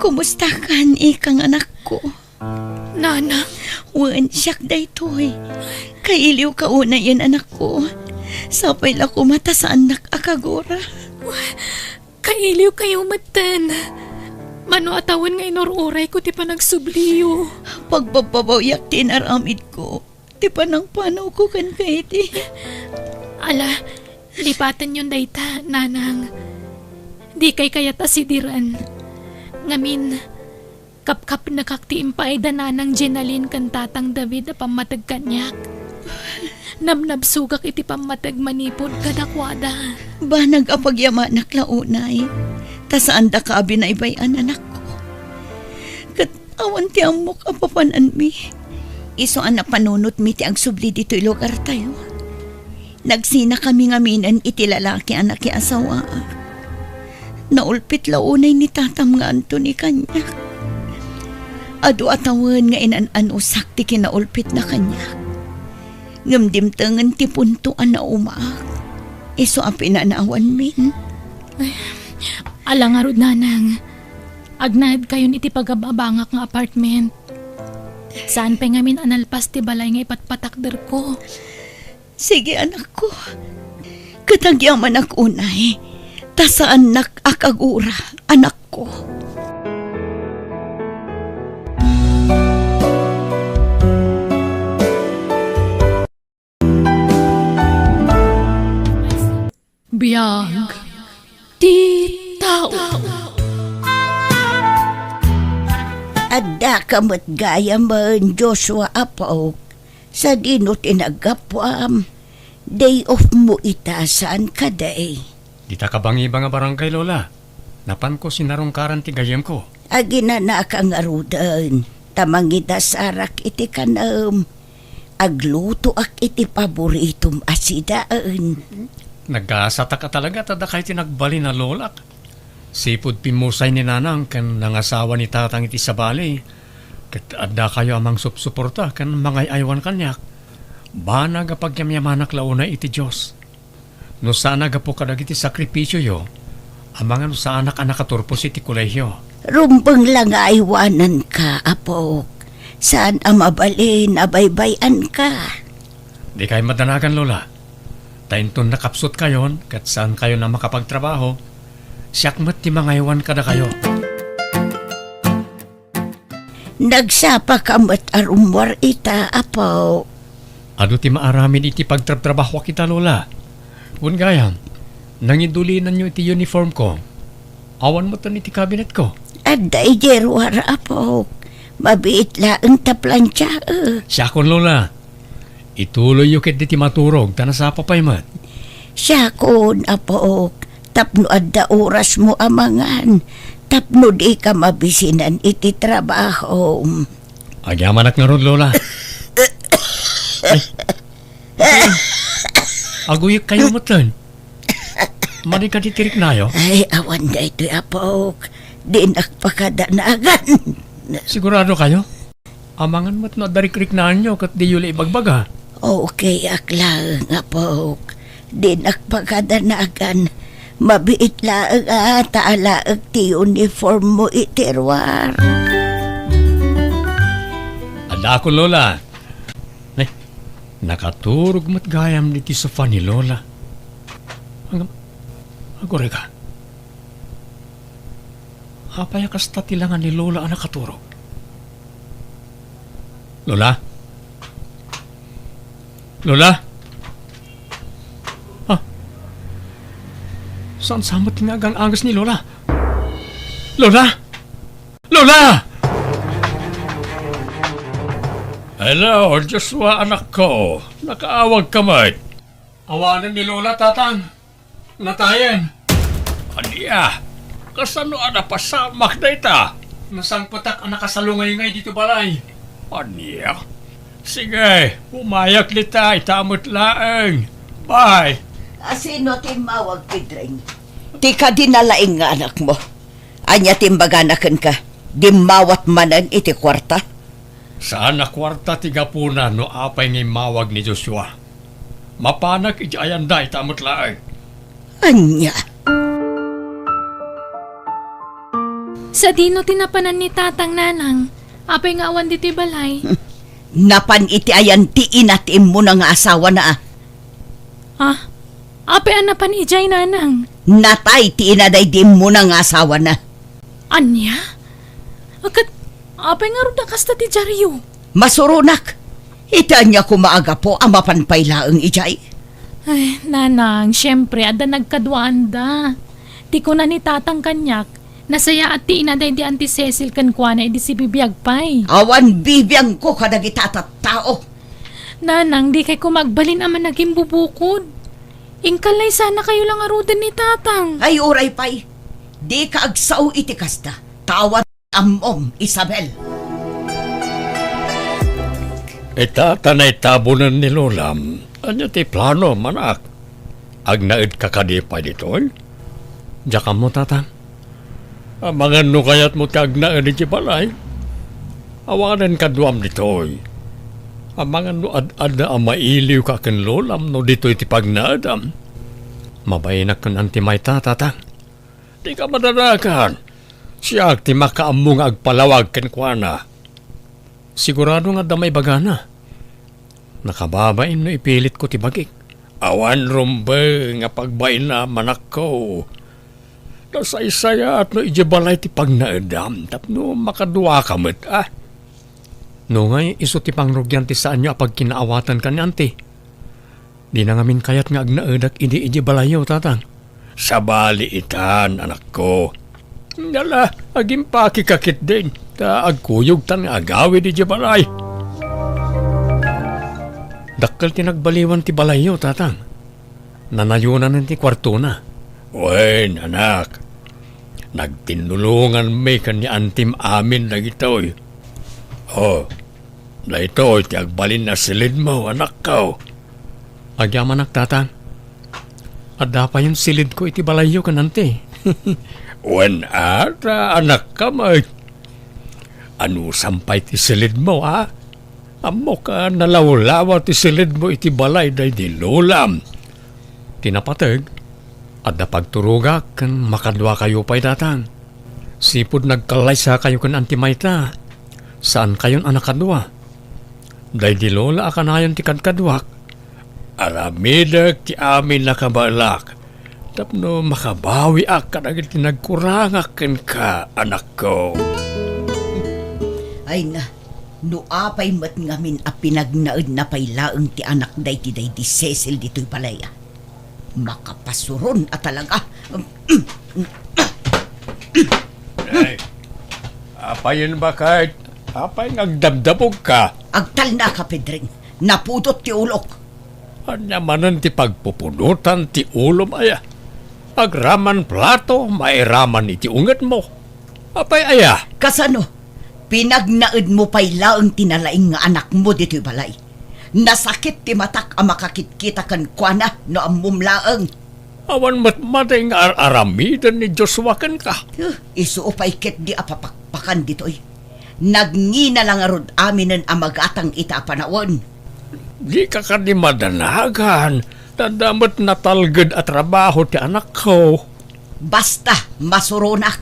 Kumusta kan, Ikang, anakko? Nanang? Wen, siak daytoy. Kailiwka unayen, anakko. Sapay la koma ta saannak a kagura. Kailiwkayo metten. Mano a tawen nga inur-urayko ti panagsubliyo. Pagbabbabawiak ti inaramidko. Ti panangpanawko kenka idi. Ala, lipatenyon dayta, nanang. Dikay kayat a sidiren. Ngamin, kapkapnekak ti impaay da Nanang Jenalyn ken Tatang David a pammateg kaniak. Nabnabsogak iti pammateg manipud kadakuada. Banag a pagyamanak la unay, ta saandaka a binaybay-an, anakko. Ket Awan ti ammok a papananmi. Isu a napanunotmi ti agsubli ditoy lugartayo. Nagsinakami ngaminen iti lalaki a nakiasawaak. Naulpit la unay ni tatam nga Anthony kaniak. Adu a tawen nga inan-anusak ti kinaulpitna kaniak. Ngem dimtengen ti punto a naumaak. Isu a pinanawanmin. Ala ngarud, nanang. Agnaedkayon iti pagab-abangak nga apartment. Saan pay ngamin a nalpas ti balay nga ipatpatakderko. Sige, anakko. Ket agyamanak unay, ta saannak a kagura, anakko. Biag ti tao. Addaka met gayamen, Joshua, apok. Sadino ti naggapuam? Day off mo ita, saan kadi? Dita kabangiba nga barangay, Lola. Napanko sinarungkaran ti gayyemko. Aginanaka ngaruden, ta mangidasarak iti kanem. Aglutoak iti paboritom a sidaen. Nagasatak a talaga ta dakay ti nagbalin a lolak. Sipud pimmusay ni Nanang ken nangasawa ni Tatang iti sabali, ket addakayo a mangsupsuporta ken mangay-aywan kaniak. Banag a pagyamyamanak la unay iti Dios. No saan a gapu kadagiti sakripisioyo, amangan no saanak a nakaturpos iti kolehio. Rumbeng la nga aywananka, apok. Saan a mabalin a baybay-anka. Dikay madanagan, Lola. Ta inton nakapsutkayon ket saankayon a makapagtrabaho, siak met ti mangaywan kadakayo. Nagsapaka met a rummuar ita, apo. Adu ti maaramid iti pagtrabtrabahoak ita, Lola. Wen gayam, nangidulinanyo iti uniformko. Awan metten iti kabinetko. Adda idiay ruar, apok. Mabiit laeng ta plantiaek. Siakon, Lola. Ituloyyo ketdi ti maturog, ta nasapa pay met. Siakon, apok, tapno adda orasmo a mangan, tapno dika mabisinan iti trabahom. Agyamanak ngarud, Lola. Ay. Aguyekkayo metten. Madi kadi ti riknayo? Ay, awan daytoy, apok. Dinak pakadanagan. Siguradokayo? Amangan met no adda rikriknaanyo ket diyo la ibagbaga. Okay ak laeng, apok. Dinak pakadanagan. Mabiit laeng a ta alaek ti uniform mo iti ruar. Adakon, Lola. Ay, nakaturog met gayam ditoy sofa ni Lola. Ang-, aguray ka. Apay a kasta ti langa ni Lola a nakaturog? Lola? Lola? Ah. Saan sa met nga agang-angas ni Lola? Lola? Lola! Hello, Joshua, anak ko. Nakaawag ka met. Awanen ni Lola, Tatang. Natayen. Ania? Kasano a napasamak dayta? Nasangpetak a nakasalungay ngay dito balay. Ania? Sige, umayak dita, ita met laeng. Bye. Asino ti immawag, Pedring? Ti kadi na laeng nga anak mo. Ania ti imbagana kenka? Dimmawat manen iti kuarta? Saan a kuarta ti gapuna no apay nga immawag ni Joshua. Mapanak iti ayanda ita met laeng. Ania? Sadino ti napanan ni Tatang, Nanang? Apay nga awan ditoy balay? Napan iti ayan ti ina ti immuna nga asawana. Ah, apay a napan idiay, Nanang? Natay ti ina daydi immuna nga asawana. Ania? Ket apay ngarud a kasta ti diaryo? Masuronak. Iti ania koma a gapu a mapan pay laeng idiay? Ay, Nanang, siempre, adda nagkaduaanda. Ti kuna ni Tatang kaniak, nasayaat ti ina daydi Auntie Cecil kenkuana idi sibibiag pay. Awan bibiangko kadagita a tattao. Nanang, dikay koma agbalin a managimbubukod. Inkalaysanakayo la ngaruden ni Tatang. Ay, uray pay. Dika agsao iti kasta. Ta awan ammom, Isabel. Ita ta naitabonen ni Lolam. Ania ti plano, anak? Agnaedka kadi pay ditoy? Diak ammo, Tata. Amangan no kayatmo ti agnaed iti balay. Awanen kaduam ditoy. Amangan no ad-adda a mailiwka ken Lolam no ditoy ti pagnaedam. Mabainak ken Auntie Mayta, Tata. Dika madanagan. Siak ti makaammo nga agpalawag kenkuana. Sigurado nga adda maibagana. Nakababain no ipilitko ti bagik. Awan rumbeng nga pagbainam, anakko. Nasaysayaat no idiay balay ti pagnaedam tapno makaduaka met, a. Nungay isu ti pangrugian ti saanyo a pagkinaawatan ken ni Auntie. Dina ngamin kayat nga agnaedak idi idiay balayyo, Tatang. Sabali itan, anakko. Ala, agimpakeka ketdin, ta agkuyogtan nga agawid idiay balay. Dakkel ti nagbaliwan ti balayyo, Tatang. Nanayonanen ti kuartona. Wen, anak. Nagtinnulonganmi ken ni Auntie amin dagitoy. O, daytoy ti agbalin a silidmo, anakko. Agyamanak, Tatang. Adda payen silidko iti balayyo ken Auntie. Wen a, ta anakka met. Anusam pay ti silidmo, a? Ammok a nalawlawa ti silidmo iti balay daydi Lolam. Ti napateg, adda pagturogak ken makaduakayo pay, Tatang. Sipud nagkallaysakayo ken Auntie Mayta, saankayon a nakadua. Daydi Lola a kanayon ti kadkaduak. Aramidek ti amin a kabaelak tapno makabawiak kadagiti nagkurangak kenka, anakko. Ay na, no apay met ngamin a pinagnaedna pay laeng ti anakda iti daydi Cecil ditoy balay, a. Makapasuron a talaga. Ay, apayen, baket? Apay nga agdabdabogka? Agtalnaka, Pedring. Napudot ti ulok. Ania manen ti pagpupudotan ti ulom, aya? Agraman plato, mairaman iti ungetmo. Apay aya? Kasano? Pinagnaedmo pay laeng ti nalaing nga anakmo ditoy balay. Nasakit ti matak a makakitkita kenkuana no ammom laeng. Awan met madi nga ar-aramiden ni Joshua kenka. Huh, isu pay ketdi a papakpakan ditoy. Nagngina la ngarud aminen a magatang ita a panawen. Dika kadi madanagan, ta adda met natalged a trabaho ti anakko. Basta, masuronak.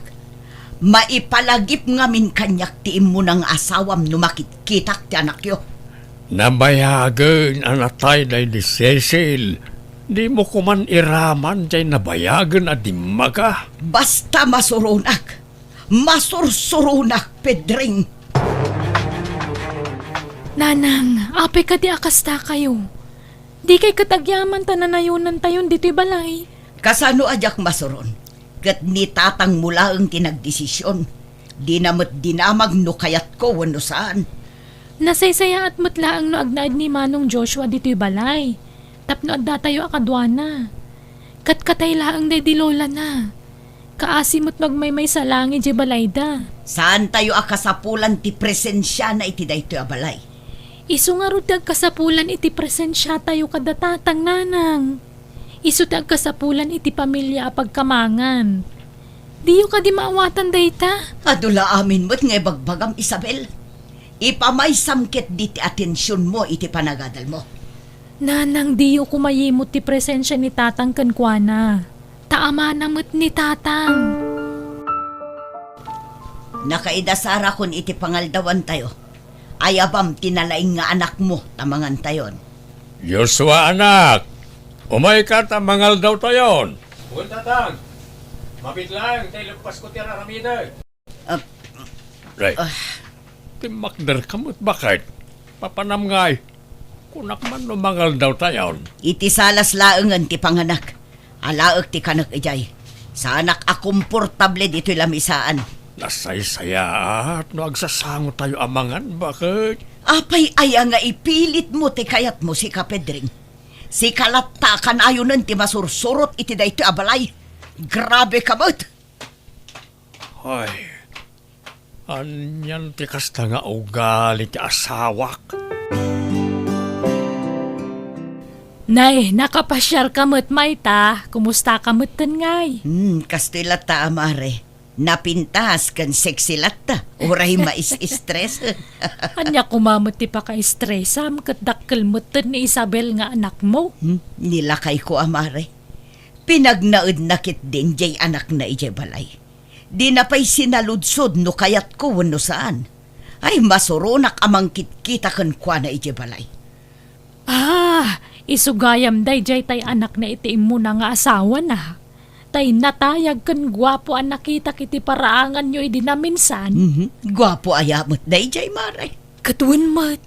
Maipalagip ngamin kaniak ti immuna nga asawam no makitkitak ti anakyo. Nabayagen a natay daydi Cecil. Dimo koman iraman diay nabayagen a dimmaga. Basta, masuronak. Masursuronak, Pedring. Nanang, apay kadi a kastakayo? Dikay ket agyaman ta nanayonantayon ditoy balay. Kasano a diak masuron? Ket ni tatangmo laeng ti nagdesision. Dina met dinamag no kayatko wenno saan. Nasaysayaat met laeng no agnaed ni Manong Joshua ditoy balay, tapno addatayo a kaduana. Ket katay laeng daydi lolana. Kaasi met no agmaymaysa laeng idiay balayda. Saantayo a kasapulan ti presensiana iti daytoy a balay. Isu ngarud ti agkasapulan iti presensiatayo kada tatang, nanang. Isu ti agkasapulan iti pamilia a pagkamangan. Diyo kadi maawatan dayta? Adu la amin met nga ibagbagam, Isabel. Ipamaysam ketdi ti atensionmo iti panagadalmo. Nanang, diyo koma yimut ti presensia ni tatang kenkuana. Ta amana met ni tatang. Nakaidasarakon iti pangaldawantayo. Ayabam ti nalaing nga anakmo ta mangantayon. Joshua, anak, umayka ta mangaldawtayon. Wen, tatang. Mabiit laeng ta ileppasko ti ar-aramidek. Ah, Ay, ah. Timmakderka met, baket? Papanam ngay. Kunak man no mangaldawtayon. Iti salas laengen ti panganak. Alaek ti kanek idiay. Saanak a komportable ditoy lamisaan. Nasaysayaat no agsasangotayo a mangan, baket? Apay aya nga ipilitmo ti kayatmo, sika, Pedring? Sika latta a kanayonen ti masursurot iti daytoy a balay. Grabe ka met! Ay, anian ti kasta nga ugali ti asawak? Nay, nakapasiarka met mayta. Kumustaka metten ngay? Hmm, kastoy latta a, mare. Napintas ken sexy latta. Uray mais-stress. Ania koma met ti pakaestresam ket dakkel metten ni Isabel nga anakmo? Hmm, ni lakayko a, mare. Pinagnaedna ketdin jay anakna idiay balay. Dina pay sinaludsod no kayatko wenno saan. Ay, masuronak a mangkitkita kenkuana idiay balay. Ah, isu gayam daydiay tay anakna iti immuna nga asawana. Tay natayag ken guapo a nakitak iti paraanganyo idi naminsan. Mhm. Guapo aya met daydiay, mare. Ket wen met,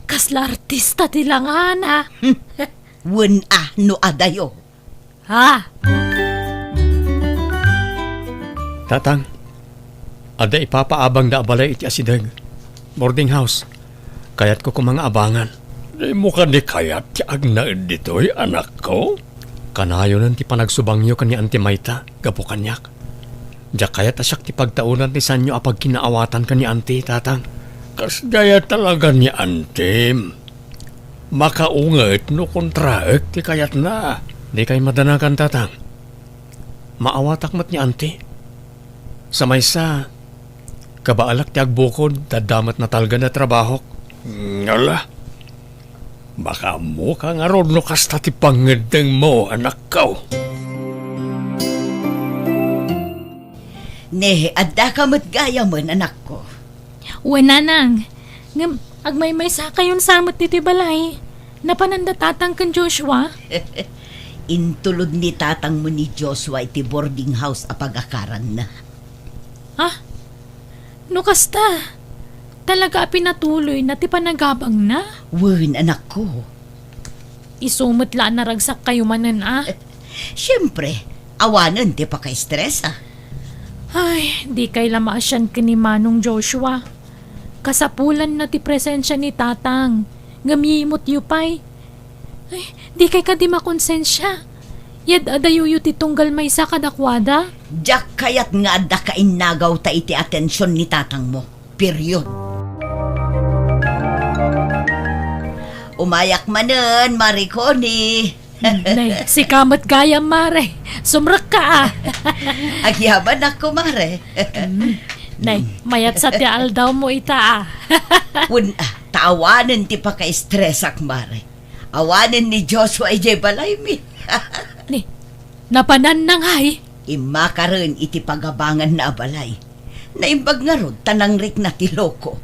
kasla artista ti langana. Hmm. Wen a no adayo. Ha? Tatang, adda ipapaabangda a balay iti asideg, boarding house. Kayatko koma nga abangan. Dimo kadi kayat ti agnaed ditoy, anakko? Kanayonen ti panagsubangyo ken ni Auntie mayta gapu kaniak. Diak kayat a siak ti pagtaodan ti saanyo a pagkinaawatan ken ni Auntie, Tatang. Kasdiay a talaga ni Auntie. Makaunget no kontraek ti kayatna. Dikay madanagan, Tatang. Maawatak met ni Auntie. Sa maysa, kabaelak ti agbukod, ta adda met natalgen a trabahok. Ala, makaammok ngarud no kasta ti pangngeddengmo, anakko. Ne, addaka met gayamen, anakko. Wen, nanang. Ngem, agmaymaysakayon sa met ditoy balay. Napananda tatang ken Joshua? Intulod ni tatangmo ni Joshua iti boarding house a pagakaranna. Ah? No kasta, talaga a pinatuloyna ti panagabangna? Wen, anakko. Isu met la a naragsakkayo manen a? Siempre, awanen ti pakaestresa. Ay, dikay la maasian ken ni Manong Joshua. Kasapulanna ti presensia ni Tatang, ngem yimutyo pay. Ay, dikay kadi makonsensia. Yad-adayoyo ti tunggal maysa kadakuada? Diak kayat nga adda kainnagawta iti atension ni tatangmo. Period. Umayak manen, Mare Connie. Nay, sika met gayam, Mare. Sumrekka a. Agyamanak, Mare. Mm. Nay, mayat sa ti aldawmo ita a. Wen a, ta awanen ti pakaestresak, Mare. Awanen ni Joshua idiay balaymi. Ni, napananna ngay? Immakaren iti pagabanganna a balay. Naimbag ngarud ta nangrikna ti loko.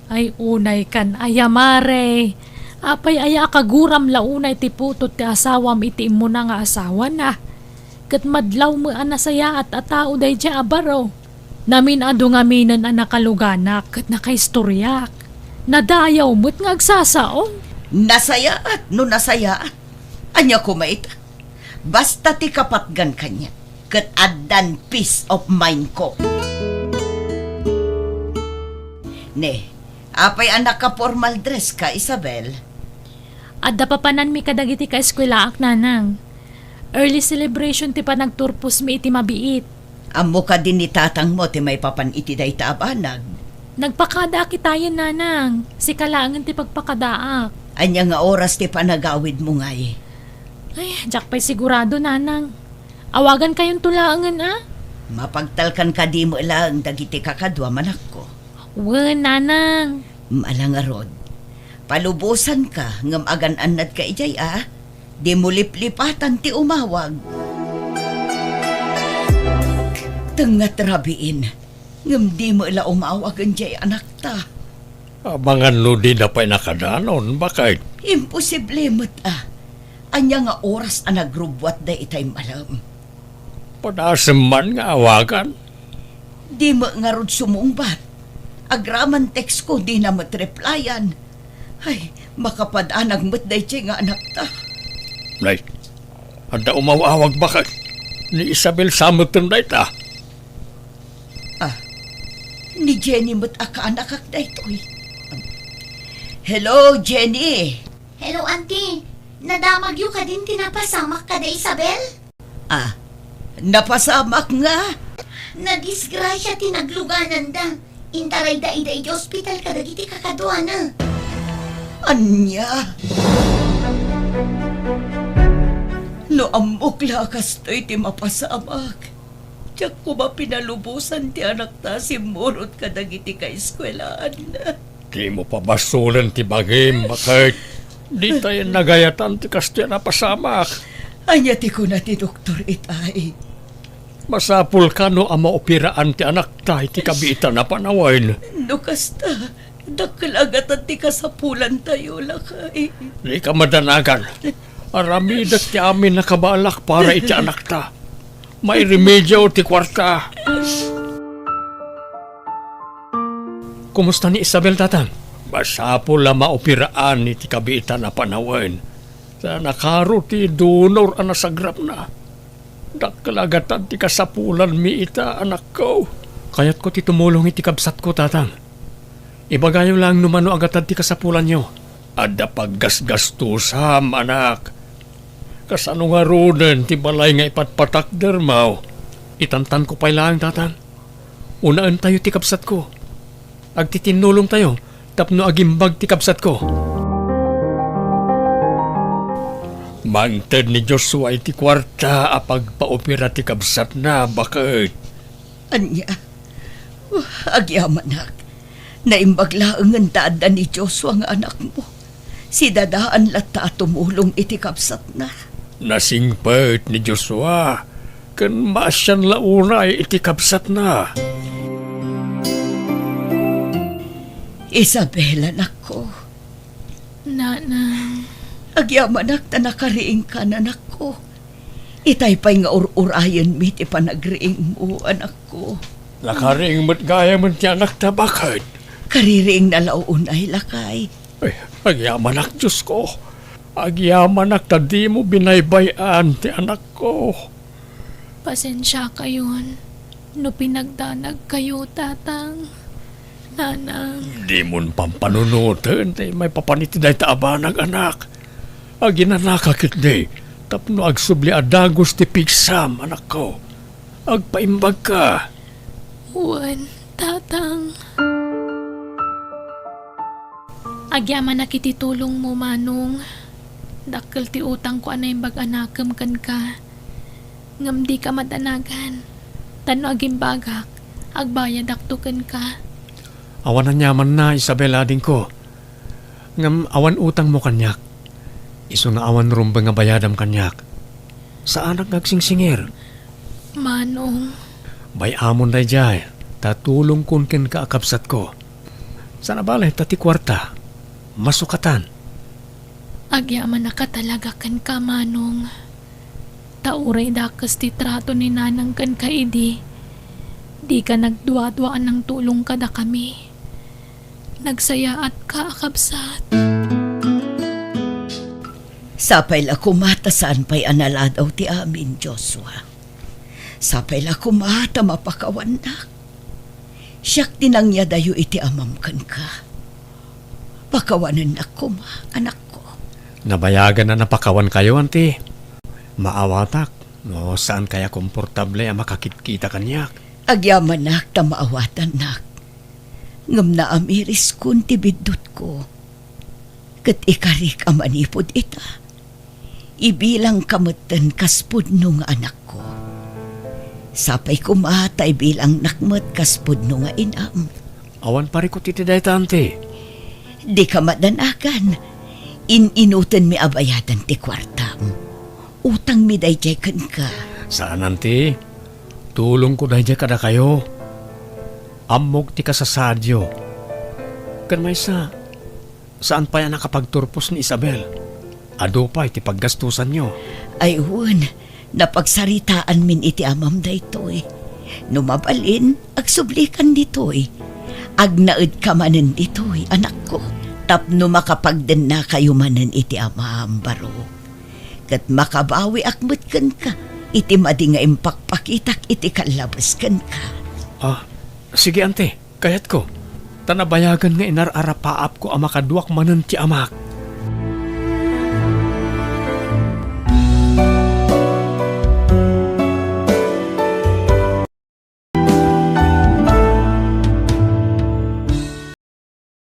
Ay, unay kan aya, Mare. Apay aya a kaguram la unay ti putot ti asawam iti immuna nga asawana? Ket madlaw met a nasayaat a tao daydiay a baro. Namin-adu ngaminen a nakaluganak ket nakaistoriak. Nadayaw met nga agsasaom. Nasayaat no nasayaat. Ania koma ita? Basta ti kapatgan kaniak, ket addan peace of mind ko. Ne, apay a naka-formal dress ka, Isabel? Adda papananmi kadagiti kaeskuelaak, Nanang. Early celebration ti panagturposmi iti mabiit. Ammo kadi ni tatangmo ti maipapan iti dayta a banag? Nagpakadaak itayen, Nanang. Sika laengen ti pagpakadaak. Ania nga oras ti panagawidmo ngay? Ay, diak pay sigurado, Nanang. Awagankayonto laengen a? Mapagtalkan kadi met laeng dagiti kakaduam, anakko? Wen, Nanang. Ala ngarud. Palubosanka ngem agan-annadka idiay a? Dimo liplipatan ti umawag. Tengnga ti rabiin, ngem dimo la umawagen diay anakta. Amangan no dida pay nakadanon, baket. Imposible met a. Ania nga oras a nagrubbuat daytay malem? Padasem man nga awagan. Dimo ngarud sumungbat. Agraman text ko, dina met replyan. Ay, makapadanag met daytoy nga anakta. Nay, adda umaw-awag baket. Ni Isabel sa metten dayta. Ah, ni Jenny met a kaanakak daytoy. Hello, Jenny. Hello, Auntie. Nadamagyo kadin ti napasamak kada Isabel? Ah, napasamak nga? Nadisgrasia ti naglugananda. Intarayda ida idiay ospital kadagiti kakaduana. Ania? No ammok la a kastoy ti mapasamak, diak koma pinalubosan ti anakta a simmurot kadagiti kaeskuelaanna. Dimo pabasolen ti bagim, baket. Ditay nagayatan ti kastoy a napasamak. Ania ti kuna ti doktor itay? Masapul kano a maoperaan ti anakta iti kabiitan a panawen. No kasta, dakkel a gatad ti kasapulantayo, lakay. Dika madanagan. Aramidek ti amin a kabaelak para iti anakta. Mairemedio ti kuarta. Kumusta ni Isabel, Tatang? Masapul a maoperaan iti kabiitan a panawen. Ta nakaro ti donor a nasagrapna. Dakkel a gatad ti kasapulanmi ita, anakko. Kayatko ti tumulong iti kabsatko, Tatang. Ibagayo laeng no mano a gatad ti kasapulanyo. Adda paggasgastusam, anak. Kasano ngaruden ti balay nga ipatpatakdermo? Itantanko pay laeng, Tatang. Unaentayo ti kabsatko. Agtitinnulongtayo tapno agimbag ti kabsatko. Manted ni Joshua iti kuarta a pagpaopera ti kabsatna, baket. Ania? Agyamanak. Naimbag laengen ta adda ni Joshua nga anakmo. Sidadaan latta a tumulong iti kabsatna. Nasingpet ni Joshua, ken maasian la unay iti kabsatna. Isabel, anakko. Nanang. Agyamanak ta nakariingka, anakko. Itay pay nga ur-urayenmi ti panagriingmo, anakko. Nakariing met gayamen ti anakta, baket. Kaririingna la unay, lakay. Ay, agyamanak, Diosko. Agyamanak ta dimo binaybay-an ti anakko. Pasensiakayon no pinagdanagkayo, Tatang, Nanang. Dimon pampanunoten ti maipapan iti dayta a banag, anak. Aginanaka ketdi tapno agsubli a dagus ti pigsam, anakko. Agpaimbagka. Wen, Tatang. Agyamanak iti tulongmo, Manong. Dakkel ti utangko a naimbag a nakem kenka. Ngem dika madanagan, ta no agimbagak, agbayadakto kenka. Awan aniamanna, Isabel, adingko. Ngem awan utangmo kaniak. Isu nga awan rumbeng a bayadam kaniak. Saanak nga agsingsingir. Manong. Bay-amon daydiay, ta tulongkon kenka a kabsatko. Saan a bale ta ti kuarta, masukatan. Agyamanak a talaga kenka, Manong. Ta uray dakes ti trato ni Nanang kenka idi, dika nagduadua a nangtulong kadakami. Nagsayaatka a kabsat. Sapay la koma ta saan pay a naladaw ti amin, Joshua. Sapay la koma ta mapakawannak. Siak ti nangyadayo iti amam kenka. Pakawanennak koma, anakko. Nabayagen a napakawankayo, anti. Maawatak no saankayo a komportable a makakitkita kaniak. Agyamanak ta maawatannak. Ngem naamiriskon ti biddutko. Ket ikarik a manipud ita, ibilangka metten kas pudno nga anakko. Sapay koma ta ibilangnak met kas pudno nga inam. Awan parikut iti dayta, anti. Dika madanagan. In-inutenmi a bayadan ti kuartam. Utangmi daydiay kenka. Saan, anti. Tulongko daydiay kadakayo. Ammok ti kasasaadyo. Ken maysa, saan pay a nakapagturpos ni Isabel. Adu pay ti paggastusanyo. Ay wen, napagsaritaanmin iti amam daytoy. No mabalin, agsublikan ditoy. Agnaedka manen ditoy, anakko, tapno makapagdennakayo manen iti amam, baro. Ket makabawiak met kenka iti madi nga impakpakitak iti kallabes kenka. Ah, sige, anti. Kayatko, ta nabayagen nga inar-arapaapko a makaduak manen ti amak.